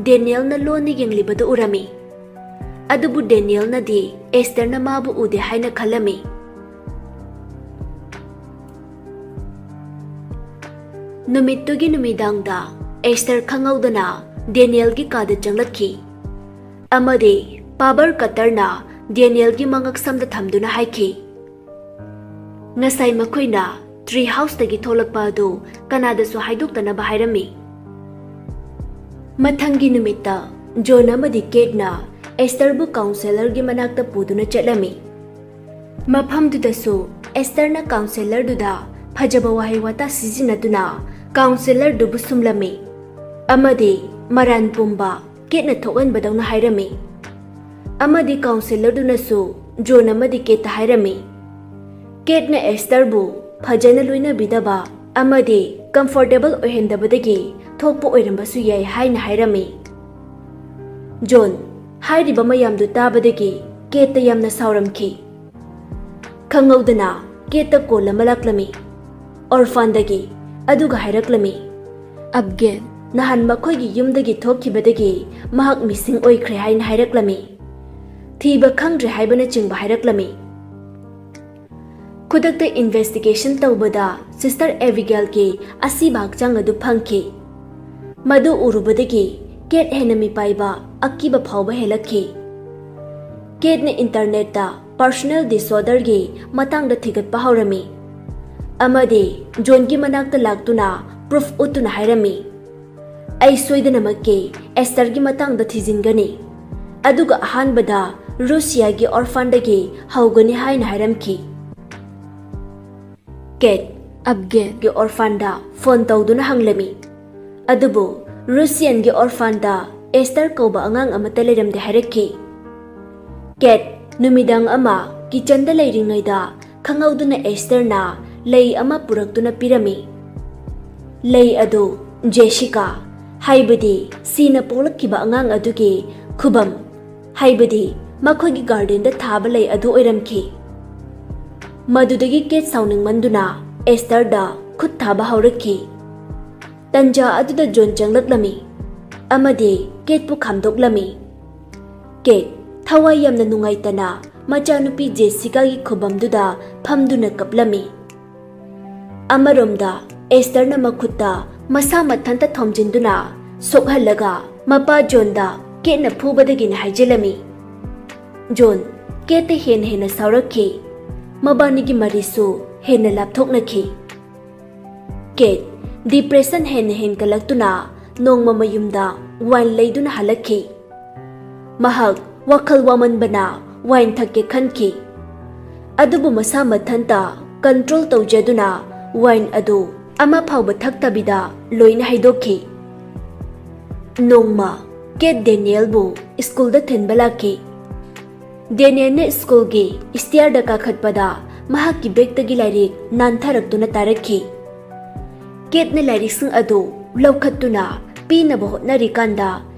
ꯗꯦꯅꯤꯌꯦꯜꯅ ꯂꯣꯟꯅ ꯌꯦꯡꯂꯤꯕꯗꯨ ꯎꯔꯝꯃꯤ꯫ ꯑꯗꯨꯕꯨ ꯗꯦꯅꯤꯌꯦꯜꯅꯗꯤ ꯑꯦꯁꯇꯔꯅ ꯃꯥꯕꯨ ꯎꯗꯦ ꯍꯥꯏꯅ ꯈꯜꯂꯝꯃꯤ꯫ ꯅꯨꯃꯤꯠꯇꯨꯒꯤ ꯅꯨꯃꯤꯗꯥꯡꯗ ꯑꯦꯁꯇꯔ ꯈꯪꯍꯧꯗꯅ ꯗꯦꯅꯤꯌꯦꯜꯒꯤ ꯀꯥꯗ ꯆꯪꯂꯛꯈꯤ, ꯑꯃꯗꯤ ꯄꯥꯕꯔ ꯀꯇꯔꯅ ꯗꯦꯅꯤꯌꯦꯜꯒꯤ ꯃꯉꯛ ꯁꯝꯗ ꯊꯝꯗꯨꯅ ꯍꯥꯏꯈꯤ, "ꯉꯁꯥꯏ ꯃꯈꯣꯏꯅ ꯇ꯭ꯔꯤ ꯍꯥꯎꯁꯇꯒꯤ ꯊꯣꯛꯂꯛꯄ ꯑꯗꯨ ꯀꯅꯥꯗꯁꯨ ꯍꯥꯏꯗꯣꯛꯇꯅꯕ ꯍꯥꯏꯔꯝꯃꯤ꯫" ꯃꯊꯪꯒꯤ ꯅꯨꯃꯤꯠꯇ ꯖꯣꯟ ꯑꯃꯗꯤ ꯀꯦꯠꯅ ꯑꯦꯁꯇꯔꯕꯨ ꯀꯥꯎꯟꯁꯦꯂꯔꯒꯤ ꯃꯅꯥꯛꯇ ꯄꯨꯗꯨꯅ ꯆꯠꯂꯝꯃꯤ꯫ ꯃꯐꯝꯗꯨꯗꯁꯨ ꯑꯦꯁꯇꯔꯅ ꯀꯥꯎꯟꯁꯦꯂꯔꯗꯨꯗ ꯐꯖꯕ ꯋꯥꯍꯩ ꯋꯥꯇꯥ ꯁꯤꯖꯤꯟꯅꯗꯨꯅ ꯀꯥꯎꯟꯁꯦꯂꯔꯗꯨꯕꯨ ꯁꯨꯝꯂꯝꯃꯤ, ꯑꯃꯗꯤ ꯃꯔꯥꯟ ꯄꯨꯝꯕ ꯀꯦꯠꯅ ꯊꯣꯛꯍꯟꯕꯗꯧꯅ ꯍꯥꯏꯔꯝꯃꯤ꯫ ꯑꯃꯗꯤ ꯀꯥꯎꯟꯁꯦꯂꯔꯗꯨꯅꯁꯨ ꯖꯣꯟ ꯑꯃꯗꯤ ꯀꯦꯠꯇ ꯍꯥꯏꯔꯝꯃꯤ, ꯀꯦꯠꯅ ꯑꯦꯁꯇꯔꯕꯨ ꯐꯖꯅ ꯂꯣꯏꯅꯕꯤꯗꯕ ꯑꯃꯗꯤ ꯀꯝꯐꯣꯔꯇꯦꯕꯜ ꯑꯣꯏꯍꯟꯗꯕꯗꯒꯤ ꯊꯣꯛꯄ ꯑꯣꯏꯔꯝꯕꯁꯨ ꯌꯥꯏ ꯍꯥꯏꯅ ꯍꯥꯏꯔꯝꯃꯤ꯫ ꯖꯣꯟ ꯍꯥꯏꯔꯤꯕ ꯃꯌꯥꯝꯗꯨ ꯇꯥꯕꯗꯒꯤ ꯀꯦꯠꯇ ꯌꯥꯝꯅ ꯁꯥꯎꯔꯝꯈꯤ꯫ ꯈꯪꯍꯧꯗꯅ ꯀꯦꯠꯇ ꯀꯣꯜ ꯑꯃ ꯂꯥꯛꯂꯝꯃꯤ꯫ ꯑꯣꯔꯐꯥꯟꯗꯒꯤ꯫ ꯑꯗꯨꯒ ꯍꯥꯏꯔꯛꯂꯝꯃꯤ, "ꯑꯕꯒꯦꯜ ꯅꯍꯥꯟ ꯃꯈꯣꯏꯒꯤ ꯌꯨꯝꯗꯒꯤ ꯊꯣꯛꯈꯤꯕꯗꯒꯤ ꯃꯍꯥꯛ ꯃꯤꯁꯤꯡ ꯑꯣꯏꯈ꯭ꯔꯦ" ꯍꯥꯏꯅ ꯍꯥꯏꯔꯛꯂꯝꯃꯤ꯫ "ꯊꯤꯕ ꯈꯪꯗ꯭ꯔꯦ" ꯍꯥꯏꯕꯅꯆꯤꯡꯕ ꯍꯥꯏꯔꯛꯂꯝꯃꯤ꯫ ꯈꯨꯗꯛꯇ ꯏꯟꯚꯦꯁꯇꯤꯒꯦꯁꯟ ꯇꯧꯕꯗ ꯁꯤꯁꯇꯔ ꯑꯦꯕꯤꯒꯦꯜꯒꯤ ꯑꯁꯤꯕ ꯍꯛꯆꯥꯡ ꯑꯗꯨ ꯐꯪꯈꯤ꯫ ꯃꯗꯨ ꯎꯔꯨꯕꯗꯒꯤ ꯀꯦꯠ ꯍꯦꯟꯅ ꯃꯤꯄꯥꯏꯕ, ꯑꯀꯤꯕ ꯐꯥꯎꯕ ꯍꯦꯜꯂꯛꯈꯤ꯫ ꯀꯦꯠꯅ ꯏꯟꯇꯔꯅꯦꯠꯇ ꯄꯔꯁꯣꯅꯦꯜ ꯗꯤꯁꯑꯣꯔꯗꯔꯒꯤ ꯃꯇꯥꯡꯗ ꯊꯤꯒꯠꯄ ꯍꯧꯔꯝꯃꯤ, ꯑꯃꯗꯤ ꯖꯣꯟꯒꯤ ꯃꯅꯥꯛꯇ ꯂꯥꯛꯇꯨꯅ ꯄ꯭ꯔꯨꯐ ꯎꯠꯇꯨꯅ ꯍꯥꯏꯔꯝꯃꯤ, "ꯑꯩ ꯁꯣꯏꯗꯅꯃꯛꯀꯤ ꯑꯦꯁꯇꯔꯒꯤ ꯃꯇꯥꯡꯗ ꯊꯤꯖꯤꯟꯒꯅꯤ, ꯑꯗꯨꯒ ꯑꯍꯥꯟꯕꯗ ꯔꯨꯁꯤꯌꯥꯒꯤ ꯑꯣꯔꯐꯥꯟꯗꯒꯤ ꯍꯧꯒꯅꯤ" ꯍꯥꯏꯅ ꯍꯥꯏꯔꯝꯈꯤ꯫ ꯀꯦꯠ ꯑꯕꯒꯦꯜꯒꯤ ꯑꯣꯔꯐꯥꯟꯗ ꯐꯣꯟ ꯇꯧꯗꯨꯅ ꯍꯪꯂꯝꯃꯤ, ꯑꯗꯨꯕꯨ ꯔꯨꯁꯤꯌꯟꯒꯤ ꯑꯣꯔꯐꯥꯟꯗ ꯑꯦꯁꯇꯔ ꯀꯧꯕ ꯑꯉꯥꯡ ꯑꯃꯠꯇ ꯂꯩꯔꯝꯗꯦ ꯍꯥꯏꯔꯛꯈꯤ꯫ ꯀꯦꯠ ꯅꯨꯃꯤꯗꯥꯡ ꯑꯃ ꯀꯤꯆꯟꯗ ꯂꯩꯔꯤꯉꯩꯗ ꯈꯪꯍꯧꯗꯅ ꯑꯦꯁꯇꯔꯅ ꯂꯩ ꯑꯃ ꯄꯨꯔꯛꯇꯨꯅ ꯄꯤꯔꯝꯃꯤ꯫ ꯂꯩ ꯑꯗꯨ ꯖꯦꯁꯤꯀꯥ, ꯍꯥꯏꯕꯗꯤ ꯁꯤꯅ ꯄꯣꯛꯂꯛꯈꯤꯕ ꯑꯉꯥꯡ ꯑꯗꯨꯒꯤ ꯈꯨꯕꯝ, ꯍꯥꯏꯕꯗꯤ ꯃꯈꯣꯏꯒꯤ ꯒꯥꯔꯗꯦꯟꯗ ꯊꯥꯕ ꯂꯩ ꯑꯗꯨ ꯑꯣꯏꯔꯝꯈꯤ꯫ ꯃꯗꯨꯗꯒꯤ ꯀꯦꯠ ꯁꯥꯎꯅꯤꯡꯃꯟꯗꯨꯅ ꯑꯦꯁꯇꯔꯗ ꯈꯨꯠ ꯊꯥꯕ ꯍꯧꯔꯛꯈꯤ꯫ ꯇꯟꯖꯥ ꯑꯗꯨꯗ ꯖꯣꯟ ꯆꯪꯂꯛꯂꯝꯃꯤ ꯑꯃꯗꯤ ꯀꯦꯠꯄꯨ ꯈꯥꯝꯗꯣꯛꯂꯝꯃꯤ꯫ ꯀꯦꯠ ꯊꯋꯥꯏ ꯌꯥꯝꯅ ꯅꯨꯡꯉꯥꯏꯇꯅ ꯃꯆꯥꯅꯨꯄꯤ ꯖꯦꯁꯤꯀꯥꯒꯤ ꯈꯨꯕꯝꯗꯨꯗ ꯐꯝꯗꯨꯅ ꯀꯞꯂꯝꯃꯤ꯫ ꯑꯃꯔꯣꯝꯗ ꯑꯦꯁꯇꯔꯅ ꯃꯈꯨꯠꯇ ꯃꯁꯥ ꯃꯊꯟꯇ ꯊꯣꯝꯖꯤꯟꯗꯨꯅ ꯁꯣꯛꯍꯜꯂꯒ ꯃꯄꯥ ꯖꯣꯟꯗ ꯀꯦꯠꯅ ꯐꯨꯕꯗꯒꯤꯅꯤ ꯍꯥꯏꯖꯤꯜꯂꯝꯃꯤ꯫ ꯖꯣꯟ ꯀꯦꯠꯇ ꯍꯦꯟꯅ ꯍꯦꯟꯅ ꯁꯥꯎꯔꯛꯈꯤ꯫ ꯃꯕꯥꯅꯤꯒꯤ ꯃꯔꯤꯁꯨ ꯍꯦꯟꯅ ꯂꯥꯞꯊꯣꯛꯅꯈꯤ꯫ ꯀꯦꯠ ꯗꯤꯄ꯭ꯔꯦꯁꯟ ꯍꯦꯟꯅ ꯍꯦꯟꯒꯠꯂꯛꯇꯨꯅ ꯅꯣꯡꯃ ꯃꯌꯨꯝꯗ ꯋꯥꯏꯟ ꯂꯩꯗꯨꯅ ꯍꯜꯂꯛꯈꯤ꯫ ꯃꯍꯥꯛ ꯋꯥꯈꯜ ꯋꯥꯃꯟꯕꯅ ꯋꯥꯏꯟ ꯊꯛꯀꯦ ꯈꯟꯈꯤ꯫ ꯑꯗꯨꯕꯨ ꯃꯁꯥ ꯃꯊꯟꯇ ꯀꯟꯇ꯭ꯔꯣꯜ ꯇꯧꯖꯗꯨꯅ ꯋꯥꯏꯟ ꯑꯗꯨ ꯑꯃ ꯐꯥꯎꯕ ꯊꯛꯇꯕꯤꯗ ꯂꯣꯏꯅ ꯍꯩꯗꯣꯛꯈꯤ꯫ ꯅꯣꯡꯃ ꯀꯦꯠ ꯗꯦꯅꯤꯌꯦꯜꯕꯨ ꯁ꯭ꯀꯨꯜꯗ ꯊꯤꯟꯕ ꯂꯥꯛꯈꯤ꯫ ꯗꯦꯅꯤꯌꯦꯜꯅ ꯁ꯭ꯀꯨꯜꯒꯤ ꯁ꯭ꯇꯤꯌꯔꯗ ꯀꯥꯈꯠꯄꯗ ꯃꯍꯥꯛꯀꯤ ꯕꯦꯒꯇꯒꯤ ꯂꯥꯏꯔꯤꯛ ꯅꯥꯟꯊꯔꯛꯇꯨꯅ ꯇꯥꯔꯛꯈꯤ꯫ ꯀꯦꯠꯅ ꯂꯥꯏꯔꯤꯛꯁꯤꯡ ꯑꯗꯨ ꯂꯧꯈꯠꯇꯨꯅ ꯄꯤꯅꯕ ꯍꯣꯠꯅꯔꯤꯀꯥꯟꯗ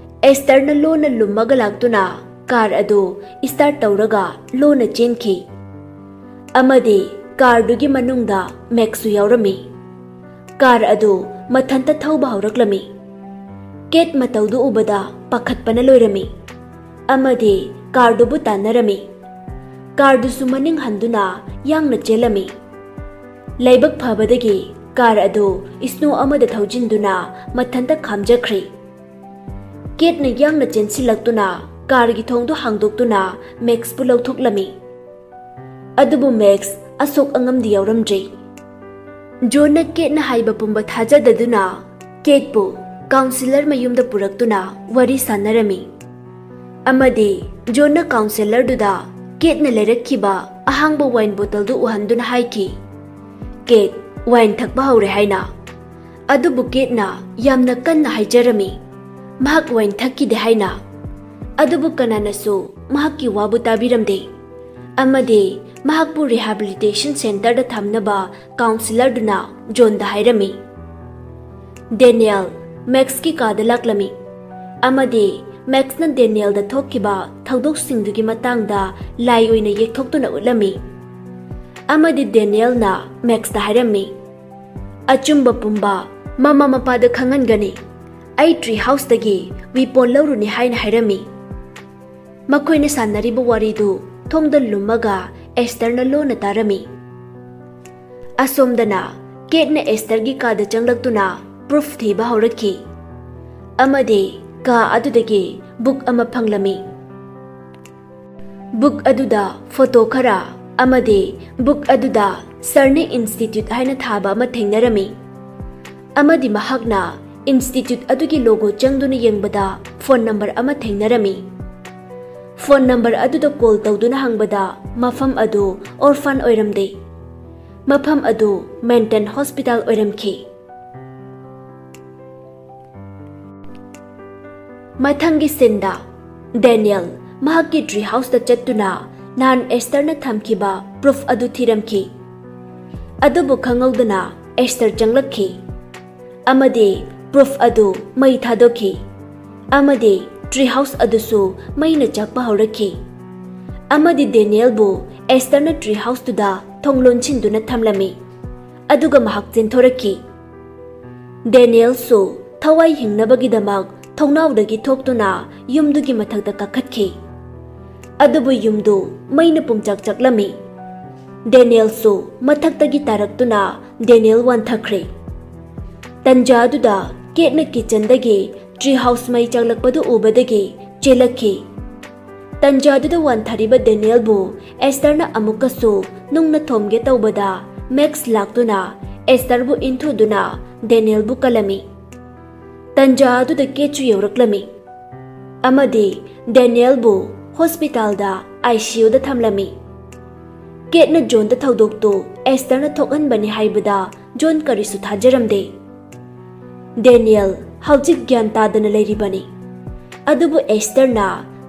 ꯑꯦꯁꯇꯔꯅ ꯂꯣꯟꯅ ꯂꯨꯝꯃꯒ ꯂꯥꯛꯇꯨꯅ ꯀꯥꯔ ꯑꯗꯨ ꯁ꯭ꯇꯥꯔꯠ ꯇꯧꯔꯒ ꯂꯣꯟꯅ ꯆꯦꯟꯈꯤ꯫ ꯑꯃꯗꯤ ꯀꯥꯔꯗꯨꯒꯤ ꯃꯅꯨꯡꯗ ꯃꯦꯛꯁꯁꯨ ꯌꯥꯎꯔꯝꯃꯤ꯫ ꯀꯥꯔ ꯑꯗꯨ ꯃꯊꯟꯇ ꯊꯧꯕ ꯍꯧꯔꯛꯂꯝꯃꯤ꯫ ꯀꯦꯠ ꯃꯇꯧꯗꯨ ꯎꯕꯗ ꯄꯥꯈꯠꯄꯅ ꯂꯣꯏꯔꯝꯃꯤ ꯑꯃꯗꯤ ꯀꯥꯔꯗꯨꯕꯨ ꯇꯥꯟꯅꯔꯝꯃꯤ꯫ ꯀꯥꯔꯗꯨꯁꯨ ꯃꯅꯤꯡ ꯍꯟꯗꯨꯅ ꯌꯥꯡꯅ ꯆꯦꯜꯂꯝꯃꯤ꯫ ꯂꯥꯏꯕꯛ ꯐꯕꯗꯒꯤ ꯀꯥꯔ ꯑꯗꯨ ꯁ꯭ꯅꯣ ꯑꯃꯗ ꯊꯧꯖꯤꯟꯗꯨꯅ ꯃꯊꯟꯇ ꯈꯥꯝꯖꯈ꯭ꯔꯤ꯫ ꯀꯦꯠꯅ ꯌꯥꯡꯅ ꯆꯦꯟꯁꯤꯜꯂꯛꯇꯨꯅ ꯀꯥꯔꯒꯤ ꯊꯣꯡꯗꯨ ꯍꯥꯡꯗꯣꯛꯇꯨꯅ ꯃꯦꯛꯁꯄꯨ ꯂꯧꯊꯣꯛꯂꯝꯃꯤ꯫ ꯑꯗꯨꯕꯨ ꯃꯦꯛꯁ ꯑꯁꯣꯛ ꯑꯉꯝꯗꯤ ꯌꯥꯎꯔꯝꯗ꯭ꯔꯤ꯫ ꯖꯣꯟꯅ ꯀꯦꯠꯅ ꯍꯥꯏꯕ ꯄꯨꯝꯕ ꯊꯥꯖꯗꯗꯨꯅ ꯀꯦꯠꯄꯨ ꯀꯥꯎꯟꯁꯤꯂꯔ ꯃꯌꯨꯝꯗ ꯄꯨꯔꯛꯇꯨꯅ ꯋꯥꯔꯤ ꯁꯥꯟꯅꯔꯝꯃꯤ꯫ ꯑꯃꯗꯤ ꯖꯣꯟꯅ ꯀꯥꯎꯟꯁꯤꯂꯔꯗꯨꯗ ꯀꯦꯠꯅ ꯂꯩꯔꯛꯈꯤꯕ ꯑꯍꯥꯡꯕ ꯋꯥꯏꯟ ꯕꯣꯇꯜꯗꯨ ꯎꯍꯟꯗꯨꯅ ꯍꯥꯏꯈꯤ, "ꯀꯦꯠ, ꯋꯥꯏꯟ ꯊꯛꯄ ꯍꯧꯔꯦ" ꯍꯥꯏꯅ꯫ ꯑꯗꯨꯕꯨ ꯀꯦꯠꯅ ꯌꯥꯝꯅ ꯀꯟꯅ ꯍꯥꯏꯖꯔꯝꯃꯤ, ꯃꯍꯥꯛ ꯋꯥꯏꯟ ꯊꯛꯈꯤꯗꯦ ꯍꯥꯏꯅ꯫ ꯑꯗꯨꯕꯨ ꯀꯅꯥꯅꯁꯨ ꯃꯍꯥꯛꯀꯤ ꯋꯥꯕꯨ ꯇꯥꯕꯤꯔꯝꯗꯦ, ꯑꯃꯗꯤ ꯃꯍꯥꯛꯄꯨ ꯔꯤꯍꯥꯕꯤꯂꯤꯇꯦꯁꯟ ꯁꯦꯟꯇꯔꯗ ꯊꯝꯅꯕ ꯀꯥꯎꯟꯁꯤꯂꯔꯗꯨꯅ ꯖꯣꯟꯗ ꯍꯥꯏꯔꯝꯃꯤ꯫ ꯗꯦꯅꯤꯌꯦꯜ ꯃꯦꯛꯁꯀꯤ ꯀꯥꯗ ꯂꯥꯛꯂꯝꯃꯤ, ꯑꯃꯗꯤ ꯃꯦꯛꯁꯅ ꯗꯦꯅꯤꯌꯦꯜꯗ ꯊꯣꯛꯈꯤꯕ ꯊꯧꯗꯣꯛꯁꯤꯡꯗꯨꯒꯤ ꯃꯇꯥꯡꯗ ꯂꯥꯏ ꯑꯣꯏꯅ ꯌꯦꯛꯊꯣꯛꯇꯨꯅ ꯎꯠꯂꯝꯃꯤ꯫ ꯑꯃꯗꯤ ꯗꯦꯅꯤꯌꯦꯜꯅ ꯃꯦꯛꯁꯇ ꯍꯥꯏꯔꯝꯃꯤ, "ꯑꯆꯨꯝꯕ ꯄꯨꯝꯕ ꯃꯃꯥ ꯃꯄꯥꯗ ꯈꯪꯍꯟꯒꯅꯤ꯫ ꯑꯩ ꯇ꯭ꯔꯤ ꯍꯥꯎꯁꯇꯒꯤ ꯋꯤꯄꯣꯟ ꯂꯧꯔꯨꯅꯤ" ꯍꯥꯏꯅ ꯍꯥꯏꯔꯝꯃꯤ꯫ ꯃꯈꯣꯏꯅ ꯁꯥꯟꯅꯔꯤꯕ ꯋꯥꯔꯤꯗꯨ ꯊꯣꯡꯗ ꯂꯨꯝꯃꯒ ꯑꯦꯁꯇꯔꯅ ꯂꯣꯟꯅ ꯇꯥꯔꯝꯃꯤ꯫ ꯑꯁꯣꯝꯗꯅ ꯀꯦꯠꯅ ꯑꯦꯁꯇꯔꯒꯤ ꯀꯥꯗ ꯆꯪꯂꯛꯇꯨꯅ ꯄ꯭ꯔꯨꯐ ꯊꯤꯕ ꯍꯧꯔꯛꯈꯤ, ꯑꯃꯗꯤ ꯀꯥ ꯑꯗꯨꯗꯒꯤ ꯕꯨꯛ ꯑꯃ ꯐꯪꯂꯝꯃꯤ꯫ ꯕꯨꯛ ꯑꯗꯨꯗ ꯐꯣꯇꯣ ꯈꯔ ꯑꯃꯗꯤ ꯕꯨꯛ ꯑꯗꯨꯗ ꯁꯔꯅꯤ ꯏꯟꯁꯇꯤꯇ꯭ꯌꯨꯠ ꯍꯥꯏꯅ ꯊꯥꯕ ꯑꯃ ꯊꯦꯡꯅꯔꯝꯃꯤ꯫ ꯑꯃꯗꯤ ꯃꯍꯥꯛꯅ ꯏꯟꯁꯇꯤꯇ꯭ꯌꯨꯠ ꯑꯗꯨꯒꯤ ꯂꯣꯒꯣ ꯆꯪꯗꯨꯅ ꯌꯦꯡꯕꯗ ꯐꯣꯟ ꯅꯝꯕꯔ ꯑꯃ ꯊꯦꯡꯅꯔꯝꯃꯤ꯫ ꯐꯣꯟ ꯅꯝꯕꯔ ꯑꯗꯨꯗ ꯀꯣꯜ ꯇꯧꯗꯨꯅ ꯍꯪꯕꯗ ꯃꯐꯝ ꯑꯗꯨ ꯑꯣꯔꯐꯥꯟ ꯑꯣꯏꯔꯝꯗꯦ꯫ ꯃꯐꯝ ꯑꯗꯨ ꯃꯦꯟꯇꯟ ꯍꯣꯁꯄꯤꯇꯥꯜ ꯑꯣꯏꯔꯝꯈꯤ꯫ ꯃꯊꯪꯒꯤ ꯁꯤꯟꯗ, ꯗꯦꯅꯤꯌꯦꯜ ꯃꯍꯥꯛꯀꯤ ꯇ꯭ꯔꯤ ꯍꯥꯎꯁꯇ ꯆꯠꯇꯨꯅ ꯅꯍꯥꯟ ꯑꯦꯁꯇꯔꯅ ꯊꯝꯈꯤꯕ ꯄ꯭ꯔꯨꯐ ꯑꯗꯨ ꯊꯤꯔꯝꯈꯤ꯫ ꯑꯗꯨꯕꯨ ꯈꯪꯍꯧꯗꯅ ꯑꯦꯁꯇꯔ ꯆꯪꯂꯛꯈꯤ, ꯑꯃꯗꯤ ꯄ꯭ꯔꯨꯐ ꯑꯗꯨ ꯃꯩ ꯊꯥꯗꯣꯛꯈꯤ, ꯑꯃꯗꯤ ꯇ꯭ꯔꯤ ꯍꯥꯎꯁ ꯑꯗꯨꯁꯨ ꯃꯩꯅ ꯆꯥꯛꯄ ꯍꯧꯔꯛꯈꯤ꯫ ꯑꯃꯗꯤ ꯗꯦꯅꯤꯌꯦꯜꯕꯨ ꯑꯦꯁꯇꯔꯅ ꯇ꯭ꯔꯤ ꯍꯥꯎꯁꯇꯨꯗ ꯊꯣꯡ ꯂꯣꯟꯁꯤꯟꯗꯨꯅ ꯊꯝꯂꯝꯃꯤ, ꯑꯗꯨꯒ ꯃꯍꯥꯛ ꯆꯦꯟꯊꯣꯔꯛꯈꯤ꯫ ꯗꯦꯅꯤꯌꯦꯜꯁꯨ ꯊꯋꯥꯏ ꯍꯤꯡꯅꯕꯒꯤꯗꯃꯛ ꯊꯣꯡꯅꯥꯎꯗꯒꯤ ꯊꯣꯛꯇꯨꯅ ꯌꯨꯝꯗꯨꯒꯤ ꯃꯊꯛꯇ ꯀꯥꯈꯠꯈꯤ꯫ ꯑꯗꯨꯕꯨ ꯌꯨꯝꯗꯨ ꯃꯩꯅ ꯄꯨꯝꯆꯥꯛ ꯆꯥꯛꯂꯝꯃꯤ꯫ ꯗꯦꯅꯤꯌꯦꯜꯁꯨ ꯃꯊꯛꯇꯒꯤ ꯇꯥꯔꯛꯇꯨꯅ ꯗꯦꯅꯤꯌꯦꯜ ꯋꯥꯟꯊꯈ꯭ꯔꯦ꯫ ꯇꯟꯖꯥ ꯑꯗꯨꯗ ꯀꯦꯠꯅ ꯀꯤꯆꯟꯗꯒꯤ ꯇ꯭ꯔꯤ ꯍꯥꯎꯁ ꯃꯩ ꯆꯥꯛꯂꯛꯄꯗꯨ ꯎꯕꯗꯒꯤ ꯆꯦꯜꯂꯛꯈꯤ꯫ ꯇꯟꯖꯥꯗꯨꯗ ꯋꯥꯟꯊꯔꯤꯕ ꯗꯦꯅꯤꯌꯦꯜꯕꯨ ꯑꯦꯁꯇꯔꯅ ꯑꯃꯨꯛꯀꯁꯨ ꯅꯨꯡꯅ ꯊꯣꯝꯒꯦ ꯇꯧꯕꯗ, ꯃꯦꯛꯁ ꯂꯥꯛꯇꯨꯅ ꯑꯦꯁꯇꯔꯕꯨ ꯏꯟꯊꯨꯗꯨꯅ ꯗꯦꯅꯤꯌꯦꯜꯕꯨ ꯀꯜꯂꯝꯃꯤ꯫ ꯇꯟꯖꯥ ꯑꯗꯨꯗ ꯀꯦꯠꯁꯨ ꯌꯧꯔꯛꯂꯝꯃꯤ, ꯑꯃꯗꯤ ꯗꯦꯅꯤꯌꯦꯜꯕꯨ ꯍꯣꯁꯄꯤꯇꯥꯜꯗ ꯑꯥꯏ ꯁꯤ ꯌꯨꯗ ꯊꯝꯂꯝꯃꯤ꯫ ꯀꯦꯠꯅ ꯖꯣꯟꯗ ꯊꯧꯗꯣꯛꯇꯨ ꯑꯦꯁꯇꯔꯅ ꯊꯣꯛꯍꯟꯕꯅꯤ ꯍꯥꯏꯕꯗ ꯖꯣꯟ ꯀꯔꯤꯁꯨ ꯊꯥꯖꯔꯝꯗꯦ꯫ ꯗꯦꯅꯤꯌꯦꯜ ꯍꯧꯖꯤꯛ ꯒ꯭ꯌꯥꯟ ꯇꯥꯗꯅ ꯂꯩꯔꯤꯕꯅꯤ꯫ ꯑꯗꯨꯕꯨ ꯑꯦꯁꯇꯔꯅ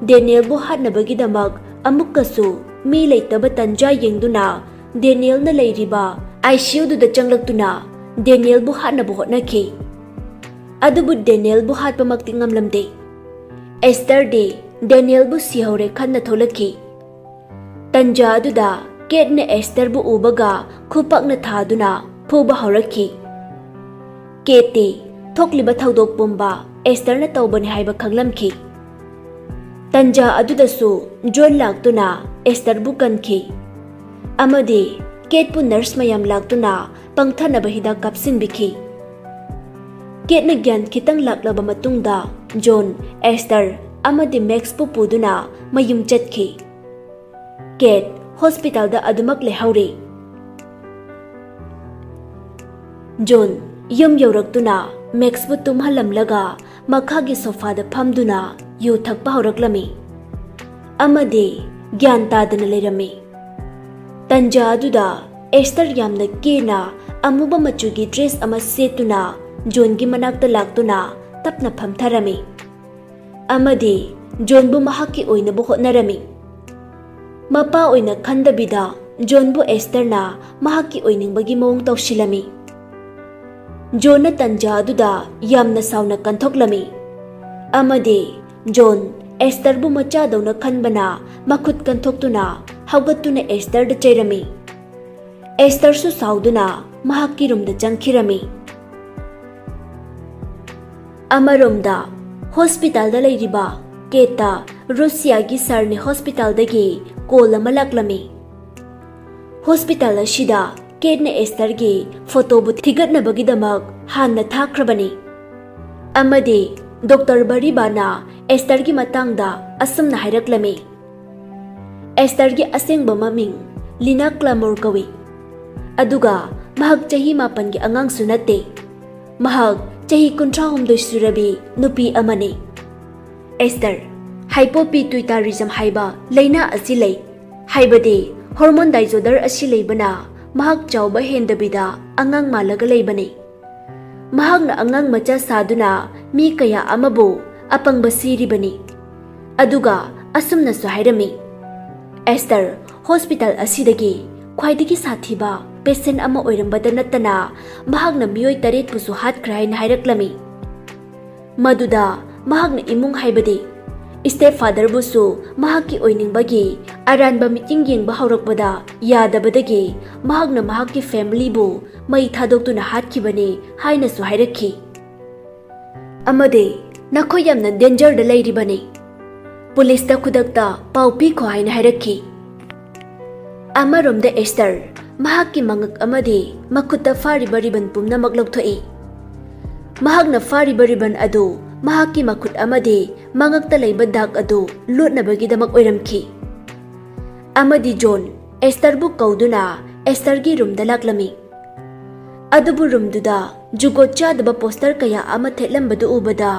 ꯗꯦꯅꯤꯌꯦꯜꯕꯨ ꯍꯥꯠꯅꯕꯒꯤꯗꯃꯛ ꯑꯃꯨꯛꯀꯁꯨ ꯃꯤ ꯂꯩꯇꯕ ꯇꯟꯖꯥ ꯌꯦꯡꯗꯨꯅ ꯗꯦꯅꯤꯌꯦꯜꯅ ꯂꯩꯔꯤꯕ ꯑꯥꯏ ꯁꯤ ꯌꯨꯗꯨꯗ ꯆꯪꯂꯛꯇꯨꯅ ꯗꯦꯅꯤꯌꯦꯜꯕꯨ ꯍꯥꯠꯅꯕ ꯍꯣꯠꯅꯈꯤ꯫ ꯑꯗꯨꯕꯨ ꯗꯦꯅꯤꯌꯦꯜꯕꯨ ꯍꯥꯠꯄꯃꯛꯇꯤ ꯉꯝꯂꯝꯗꯦ꯫ ꯑꯦꯁꯇꯔꯗꯤ ꯗꯦꯅꯤꯌꯦꯜꯕꯨ ꯁꯤꯍꯧꯔꯦ ꯈꯟꯅ ꯊꯣꯛꯂꯛꯈꯤ꯫ ꯇꯟꯖꯥ ꯑꯗꯨꯗ ꯀꯦꯠꯅ ꯑꯦꯁꯇꯔꯕꯨ ꯎꯕꯒ ꯈꯨꯄꯥꯛꯅ ꯊꯥꯗꯨꯅ ꯐꯨꯕ ꯍꯧꯔꯛꯈꯤ꯫ ꯀꯦꯠꯇꯤ ꯊꯣꯛꯂꯤꯕ ꯊꯧꯗꯣꯛ ꯄꯨꯝꯕ ꯑꯦꯁꯇꯔꯅ ꯇꯧꯕꯅꯤ ꯍꯥꯏꯕ ꯈꯪꯂꯝꯈꯤ꯫ ꯇꯟꯖꯥ ꯑꯗꯨꯗꯁꯨ ꯖꯣꯟ ꯂꯥꯛꯇꯨꯅ ꯑꯦꯁꯇꯔꯕꯨ ꯀꯟꯈꯤ ꯑꯃꯗꯤ ꯀꯦꯠꯄꯨ ꯅꯔꯁ ꯃꯌꯥꯝ ꯂꯥꯛꯇꯨꯅ ꯄꯪꯊꯅꯕ ꯍꯤꯗꯥꯛ ꯀꯥꯞꯁꯤꯟꯕꯤꯈꯤ꯫ ꯀꯦꯠꯅ ꯒ꯭ꯌꯥꯟ ꯈꯤꯇꯪ ꯂꯥꯛꯂꯕ ꯃꯇꯨꯡꯗ ꯖꯣꯟ, ꯑꯦꯁꯇꯔ ꯑꯃꯗꯤ ꯃꯦꯛꯁꯄꯨ ꯄꯨꯗꯨꯅ ꯃꯌꯨꯝ ꯆꯠꯈꯤ꯫ ꯀꯦꯠ ꯍꯣꯁꯄꯤꯇꯥꯜꯗ ꯑꯗꯨꯃꯛ ꯂꯩꯍꯧꯔꯤ꯫ ꯖꯣꯟ ꯌꯨꯝ ꯌꯧꯔꯛꯇꯨꯅ ꯃꯦꯛꯁꯄꯨ ꯇꯨꯝꯍꯜꯂꯝꯂꯒ ꯃꯈꯥꯒꯤ ꯁꯣꯐꯥꯗ ꯐꯝꯗꯨꯅ ꯌꯨ ꯊꯛꯄ ꯍꯧꯔꯛꯂꯝꯃꯤ ꯑꯃꯗꯤ ꯒ꯭ꯌꯥꯟ ꯇꯥꯗꯅ ꯂꯩꯔꯝꯃꯤ꯫ ꯇꯟꯖꯥ ꯑꯗꯨꯗ ꯑꯦꯁꯇꯔ ꯌꯥꯝꯅ ꯀꯦꯅ ꯑꯃꯨꯕ ꯃꯆꯨꯒꯤ ꯗ꯭ꯔꯦꯁ ꯑꯃ ꯁꯦꯠꯇꯨꯅ ꯖꯣꯟꯒꯤ ꯃꯅꯥꯛꯇ ꯂꯥꯛꯇꯨꯅ ꯇꯞꯅ ꯐꯝꯊꯔꯝꯃꯤ ꯑꯃꯗꯤ ꯖꯣꯟꯕꯨ ꯃꯍꯥꯛꯀꯤ ꯑꯣꯏꯅꯕ ꯍꯣꯠꯅꯔꯝꯃꯤ꯫ ꯃꯄꯥ ꯑꯣꯏꯅ ꯈꯟꯗꯕꯤꯗ ꯖꯣꯟꯕꯨ ꯑꯦꯁꯇꯔꯅ ꯃꯍꯥꯛꯀꯤ ꯑꯣꯏꯅꯤꯡꯕꯒꯤ ꯃꯑꯣꯡ ꯇꯧꯁꯤꯜꯂꯝꯃꯤ꯫ ꯖꯣꯟꯅ ꯇꯟꯖꯥ ꯑꯗꯨꯗ ꯌꯥꯝꯅ ꯁꯥꯎꯅ ꯀꯟꯊꯣꯛꯂꯝꯃꯤ ꯑꯃꯗꯤ ꯖꯣꯟ ꯑꯦꯁꯇꯔꯕꯨ ꯃꯆꯥꯗꯧꯅ ꯈꯟꯕꯅ ꯃꯈꯨꯠ ꯀꯟꯊꯣꯛꯇꯨꯅ ꯍꯧꯒꯠꯇꯨꯅ ꯑꯦꯁꯇꯔꯗ ꯆꯩꯔꯝꯃꯤ꯫ ꯑꯦꯁꯇꯔꯁꯨ ꯁꯥꯎꯗꯨꯅ ꯃꯍꯥꯛꯀꯤ ꯔꯨꯝꯗ ꯆꯪꯈꯤꯔꯝꯃꯤ꯫ ꯑꯃꯔꯣꯝꯗ ꯍꯣꯁꯄꯤꯇꯥꯜꯗ ꯂꯩꯔꯤꯕ ꯀꯦꯠꯇ ꯔꯨꯁꯤꯌꯥꯒꯤ ꯁꯥꯔꯅꯤ ꯍꯣꯁꯄꯤꯇꯥꯜꯗꯒꯤ ꯀꯣꯜ ꯑꯃ ꯂꯥꯛꯂꯝꯃꯤ꯫ ꯍꯣꯁꯄꯤꯇꯥꯜ ꯑꯁꯤꯗ ꯀꯦꯠꯅ ꯑꯦꯁꯇꯔꯒꯤ ꯐꯣꯇꯣꯕꯨ ꯊꯤꯒꯠꯅꯕꯒꯤꯗꯃꯛ ꯍꯥꯟꯅ ꯊꯥꯈ꯭ꯔꯕꯅꯤ ꯑꯃꯗꯤ ꯗꯣꯛꯇꯔ ꯕꯔꯤꯕꯥꯅ ꯑꯦꯁꯇꯔꯒꯤ ꯃꯇꯥꯡꯗ ꯑꯁꯨꯝꯅ ꯍꯥꯏꯔꯛꯂꯝꯃꯤ, "ꯑꯦꯁꯇꯔꯒꯤ ꯑꯁꯦꯡꯕ ꯃꯃꯤꯡ ꯂꯤꯅꯥ ꯀ꯭ꯂꯥꯃꯣꯔ ꯀꯧꯏ꯫ ꯑꯗꯨꯒ ꯃꯍꯥꯛ ꯆꯍꯤ ꯃꯥꯄꯟꯒꯤ ꯑꯉꯥꯡꯁꯨ ꯅꯠꯇꯦ꯫ ꯃꯍꯥꯛ ꯆꯍꯤ ꯀꯨꯟꯊ꯭ꯔꯥ ꯍꯨꯝꯗꯣꯏ ꯁꯨꯔꯕꯤ ꯅꯨꯄꯤ ꯑꯃꯅꯤ꯫ ꯑꯦꯁꯇꯔ, ꯍꯥꯏꯄꯣꯄꯤꯇ꯭ꯌꯨꯇꯥꯔꯤꯖꯝ ꯍꯥꯏꯕ ꯂꯥꯏꯅꯥ ꯑꯁꯤ ꯂꯩ, ꯍꯥꯏꯕꯗꯤ ꯍꯣꯔꯃꯣꯟ ꯗꯥꯏꯖꯣꯗꯔ ꯑꯁꯤ ꯂꯩꯕꯅ ꯃꯍꯥꯛ ꯆꯥꯎꯕ ꯍꯦꯟꯗꯕꯤꯗ ꯑꯉꯥꯡ ꯃꯥꯜꯂꯒ ꯂꯩꯕꯅꯤ꯫ ꯃꯍꯥꯛꯅ ꯑꯉꯥꯡ ꯃꯆꯥ ꯁꯥꯗꯨꯅ ꯃꯤ ꯀꯌꯥ ꯑꯃꯕꯨ ꯑꯄꯪꯕ ꯁꯤꯔꯤꯕꯅꯤ꯫ ꯑꯗꯨꯒ ꯑꯁꯨꯝꯅꯁꯨ ꯍꯥꯏꯔꯝꯃꯤ, "ꯑꯦꯁꯇꯔ ꯍꯣꯁꯄꯤꯇꯥꯜ ꯑꯁꯤꯗꯒꯤ ꯈ꯭ꯋꯥꯏꯗꯒꯤ ꯁꯥꯊꯤꯕ ꯄꯦꯁꯦꯟ ꯑꯃ ꯑꯣꯏꯔꯝꯕꯗ ꯅꯠꯇꯅ ꯃꯍꯥꯛꯅ ꯃꯤꯑꯣꯏ ꯇꯔꯦꯠꯄꯨꯁꯨ ꯍꯥꯠꯈ꯭ꯔꯦ" ꯍꯥꯏꯅ ꯍꯥꯏꯔꯛꯂꯝꯃꯤ꯫ ꯃꯗꯨꯗ ꯃꯍꯥꯛꯅ ꯏꯃꯨꯡ, ꯍꯥꯏꯕꯗꯤ ꯁ꯭ꯇꯦꯞ ꯐꯥꯗꯔꯕꯨꯁꯨ ꯃꯍꯥꯛꯀꯤ ꯑꯣꯏꯅꯤꯡꯕꯒꯤ ꯑꯔꯥꯟꯕ ꯃꯤꯠꯌꯦꯡ ꯌꯦꯡꯕ ꯍꯧꯔꯛꯄꯗ ꯌꯥꯗꯕꯗꯒꯤ ꯃꯍꯥꯛꯅ ꯃꯍꯥꯛꯀꯤ ꯐꯦꯃꯤꯂꯤꯕꯨ ꯃꯩ ꯊꯥꯗꯣꯛꯇꯨꯅ ꯍꯥꯠꯈꯤꯕꯅꯤ ꯍꯥꯏꯅꯁꯨ ꯍꯥꯏꯔꯛꯈꯤ꯫ ꯑꯃꯗꯤ ꯅꯈꯣꯏ ꯌꯥꯝꯅ ꯗꯦꯟꯖꯔꯗ ꯂꯩꯔꯤꯕꯅꯤ, ꯄꯨꯂꯤꯁꯇ ꯈꯨꯗꯛꯇ ꯄꯥꯎ ꯄꯤꯈꯣ ꯍꯥꯏꯅ ꯍꯥꯏꯔꯛꯈꯤ꯫ ꯑꯃꯔꯣꯝꯗ ꯑꯦꯁꯇꯔ ꯃꯍꯥꯛꯀꯤ ꯃꯉꯛ ꯑꯃꯗꯤ ꯃꯈꯨꯠꯇ ꯐꯥꯔꯤꯕ ꯔꯤꯕꯟ ꯄꯨꯝꯅꯃꯛ ꯂꯧꯊꯣꯛꯏ꯫ ꯃꯍꯥꯛꯅ ꯐꯥꯔꯤꯕ ꯔꯤꯕꯟ ꯑꯗꯨ ꯃꯍꯥꯛꯀꯤ ꯃꯈꯨꯠ ꯑꯃꯗꯤ ꯃꯉꯛꯇ ꯂꯩꯕ ꯗꯥꯛ ꯑꯗꯨ ꯂꯣꯠꯅꯕꯒꯤꯗꯃꯛ ꯑꯣꯏꯔꯝꯈꯤ꯫ ꯑꯃꯗꯤ ꯖꯣꯟ ꯑꯦꯁꯇꯔꯕꯨ ꯀꯧꯗꯨꯅ ꯑꯦꯁꯇꯔꯒꯤ ꯔꯨꯝꯗ ꯂꯥꯛꯂꯝꯃꯤ꯫ ꯑꯗꯨꯕꯨ ꯔꯨꯝꯗꯨꯗ ꯖꯨꯒꯣꯠ ꯆꯥꯗꯕ ꯄꯣꯁꯇꯔ ꯀꯌꯥ ꯑꯃ ꯊꯦꯠꯂꯝꯕꯗꯨ ꯎꯕꯗ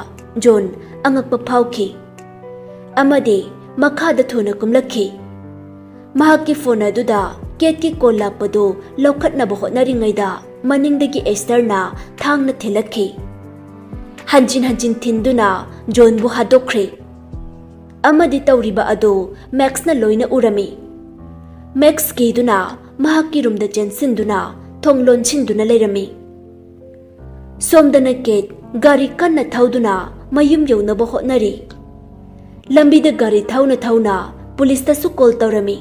ꯖꯣꯟ ꯑꯉꯛꯄ ꯐꯥꯎꯈꯤ ꯑꯃꯗꯤ ꯃꯈꯥꯗ ꯊꯨꯅ ꯀꯨꯝꯂꯛꯈꯤ꯫ ꯃꯍꯥꯛꯀꯤ ꯐꯣꯟ ꯑꯗꯨꯗ ꯀꯦꯠꯀꯤ ꯀꯣꯜ ꯂꯥꯛꯄꯗꯨ ꯂꯧꯈꯠꯅꯕ ꯍꯣꯠꯅꯔꯤꯉꯩꯗ ꯃꯅꯤꯡꯗꯒꯤ ꯑꯦꯁꯇꯔꯅ ꯊꯥꯡꯅ ꯊꯤꯜꯂꯛꯈꯤ꯫ ꯍꯟꯖꯤꯟ ꯍꯟꯖꯤꯟ ꯊꯤꯟꯗꯨꯅ ꯖꯣꯟꯕꯨ ꯍꯥꯠꯇꯣꯛꯈ꯭ꯔꯦ꯫ ꯑꯃꯗꯤ ꯇꯧꯔꯤꯕ ꯑꯗꯨ ꯃꯦꯛꯁꯅ ꯂꯣꯏꯅ ꯎꯔꯝꯃꯤ꯫ ꯃꯦꯛꯁ ꯀꯤꯗꯨꯅ ꯃꯍꯥꯛꯀꯤ ꯔꯨꯝꯗ ꯆꯦꯟꯁꯤꯟꯗꯨꯅ ꯊꯣꯡ ꯂꯣꯟꯁꯤꯟꯗꯨꯅ ꯂꯩꯔꯝꯃꯤ꯫ ꯁꯣꯝꯗꯅ ꯀꯦꯠ ꯒꯥꯔꯤ ꯀꯟꯅ ꯊꯧꯗꯨꯅ ꯃꯌꯨꯝ ꯌꯧꯅꯕ ꯍꯣꯠꯅꯔꯤ꯫ ꯂꯝꯕꯤꯗ ꯒꯥꯔꯤ ꯊꯧꯅ ꯊꯧꯅ ꯄꯨꯂꯤꯁꯇꯁꯨ ꯀꯣꯜ ꯇꯧꯔꯝꯃꯤ꯫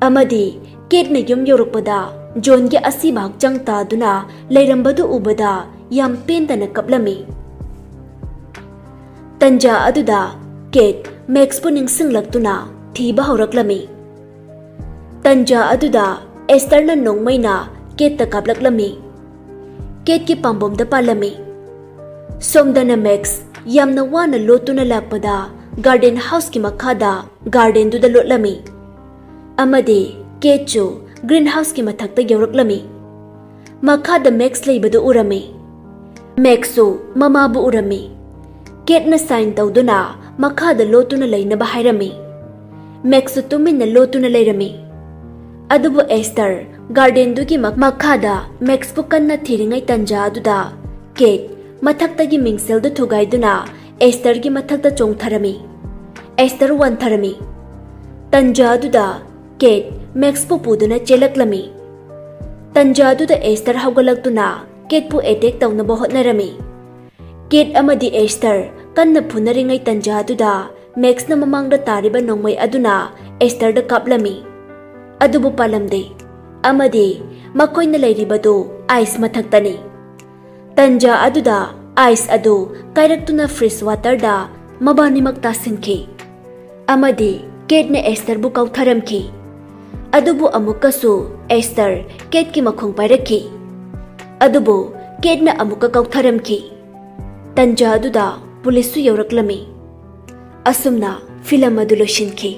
ꯑꯃꯗꯤ ꯀꯦꯠꯅ ꯌꯨꯝ ꯌꯧꯔꯛꯄꯗ ꯖꯣꯟꯒꯤ ꯑꯁꯤꯕ ꯍꯛꯆꯥꯡ ꯇꯥꯗꯨꯅ ꯂꯩꯔꯝꯕꯗꯨ ꯎꯕꯗ ꯌꯥꯝ ꯄꯦꯟꯗꯅ ꯀꯞꯂꯝꯃꯤ꯫ ꯇꯟꯖꯥ ꯑꯗꯨꯗ ꯀꯦꯠ ꯃꯦꯛꯁꯄꯨ ꯅꯤꯡꯁꯤꯡꯂꯛꯇꯨꯅ ꯊꯤꯕ ꯍꯧꯔꯛꯂꯝꯃꯤ꯫ ꯇꯟꯖꯥ ꯑꯗꯨꯗ ꯑꯦꯁꯇꯔꯅ ꯅꯣꯡꯃꯩꯅ ꯀꯦꯠꯇ ꯀꯥꯞꯂꯛꯂꯝꯃꯤ꯫ ꯀꯦꯠꯀꯤ ꯄꯥꯝꯕꯣꯝꯗ ꯄꯥꯜꯂꯝꯃꯤ꯫ ꯁꯣꯝꯗꯅ ꯃꯦꯛꯁ ꯌꯥꯝꯅ ꯋꯥꯅ ꯂꯣꯠꯇꯨꯅ ꯂꯥꯛꯄꯗ ꯒꯥꯔꯗꯦꯟ ꯍꯥꯎꯁꯀꯤ ꯃꯈꯥꯗ ꯒꯥꯔꯗꯦꯟꯗꯨꯗ ꯂꯣꯠꯂꯝꯃꯤ꯫ ꯑꯃꯗꯤ ꯀꯦꯠꯁꯨ ꯒ꯭ꯔꯤꯟ ꯍꯥꯎꯁꯀꯤ ꯃꯊꯛꯇ ꯌꯧꯔꯛꯂꯝꯃꯤ꯫ ꯃꯈꯥꯗ ꯃꯦꯛꯁ ꯂꯩꯕꯗꯨ ꯎꯔꯝꯃꯤ꯫ ꯃꯦꯛꯁꯁꯨ ꯃꯃꯥꯕꯨ ꯎꯔꯝꯃꯤ꯫ ꯀꯦꯠꯅ ꯁꯥꯏꯟ ꯇꯧꯗꯨꯅ ꯃꯈꯥꯗ ꯂꯣꯠꯇꯨꯅ ꯂꯩꯅꯕ ꯍꯥꯏꯔꯝꯃꯤ꯫ ꯃꯦꯛꯁꯁꯨ ꯇꯨꯃꯤꯟꯅ ꯂꯣꯠꯇꯨꯅ ꯂꯩꯔꯝꯃꯤ꯫ ꯑꯗꯨꯕꯨ ꯑꯦꯁꯇꯔ ꯒꯥꯔꯗꯦꯟꯗꯨꯒꯤ ꯃ-, ꯃꯈꯥꯗ ꯃꯦꯛꯁꯄꯨ ꯀꯟꯅ ꯊꯤꯔꯤꯉꯩ ꯇꯟꯖꯥ ꯑꯗꯨꯗ ꯀꯦꯠ ꯃꯊꯛꯇꯒꯤ ꯃꯤꯡꯁꯦꯜꯗꯨ ꯊꯨꯒꯥꯏꯗꯨꯅ ꯑꯦꯁꯇꯔꯒꯤ ꯃꯊꯛꯇ ꯆꯣꯡꯊꯔꯝꯃꯤ꯫ ꯑꯦꯁꯇꯔ ꯋꯥꯟꯊꯔꯝꯃꯤ꯫ ꯇꯟꯖꯥ ꯑꯗꯨꯗ ꯀꯦꯠ ꯃꯦꯛꯁꯄꯨ ꯄꯨꯗꯨꯅ ꯆꯦꯜꯂꯛꯂꯝꯃꯤ꯫ ꯇꯟꯖꯥ ꯑꯗꯨꯗ ꯑꯦꯁꯇꯔ ꯍꯧꯒꯠꯂꯛꯇꯨꯅ ꯀꯦꯠꯄꯨ ꯑꯦꯇꯦꯛ ꯇꯧꯅꯕ ꯍꯣꯠꯅꯔꯝꯃꯤ꯫ ꯀꯦꯠ ꯑꯃꯗꯤ ꯑꯦꯁꯇꯔ ꯀꯟꯅ ꯐꯨꯅꯔꯤꯉꯩ ꯇꯟꯖꯥ ꯑꯗꯨꯗ ꯃꯦꯛꯁꯅ ꯃꯃꯥꯡꯗ ꯇꯥꯔꯤꯕ ꯅꯣꯡꯃꯩ ꯑꯗꯨꯅ ꯑꯦꯁꯇꯔꯗ ꯀꯥꯞꯂꯝꯃꯤ꯫ ꯑꯗꯨꯕꯨ ꯄꯥꯜꯂꯝꯗꯦ, ꯑꯃꯗꯤ ꯃꯈꯣꯏꯅ ꯂꯩꯔꯤꯕꯗꯨ ꯑꯥꯏꯁ ꯃꯊꯛꯇꯅꯤ꯫ ꯇꯟꯖꯥ ꯑꯗꯨꯗ ꯑꯥꯏꯁ ꯑꯗꯨ ꯀꯥꯏꯔꯛꯇꯨꯅ ꯐ꯭ꯔꯤꯖ ꯋꯥꯇꯔꯗ ꯃꯕꯥꯅꯤꯃꯛ ꯇꯥꯁꯤꯟꯈꯤ, ꯑꯃꯗꯤ ꯀꯦꯠꯅ ꯑꯦꯁꯇꯔꯕꯨ ꯀꯥꯎꯊꯔꯝꯈꯤ꯫ ꯑꯗꯨꯕꯨ ꯑꯃꯨꯛꯀꯁꯨ ꯑꯦꯁꯇꯔ ꯀꯦꯠꯀꯤ ꯃꯈꯣꯡ ꯄꯥꯏꯔꯛꯈꯤ꯫ ꯑꯗꯨꯕꯨ ꯀꯦꯠꯅ ꯑꯃꯨꯛꯀ ꯀꯥꯎꯊꯔꯝꯈꯤ꯫ ꯇꯟꯖꯥ ꯑꯗꯨꯗ ꯄꯨꯂꯤꯁꯁꯨ ꯌꯧꯔꯛꯂꯝꯃꯤ꯫ ꯑꯁꯨꯝꯅ ꯐꯤꯂꯝ ꯑꯗꯨ ꯂꯣꯏꯁꯤꯟꯈꯤ꯫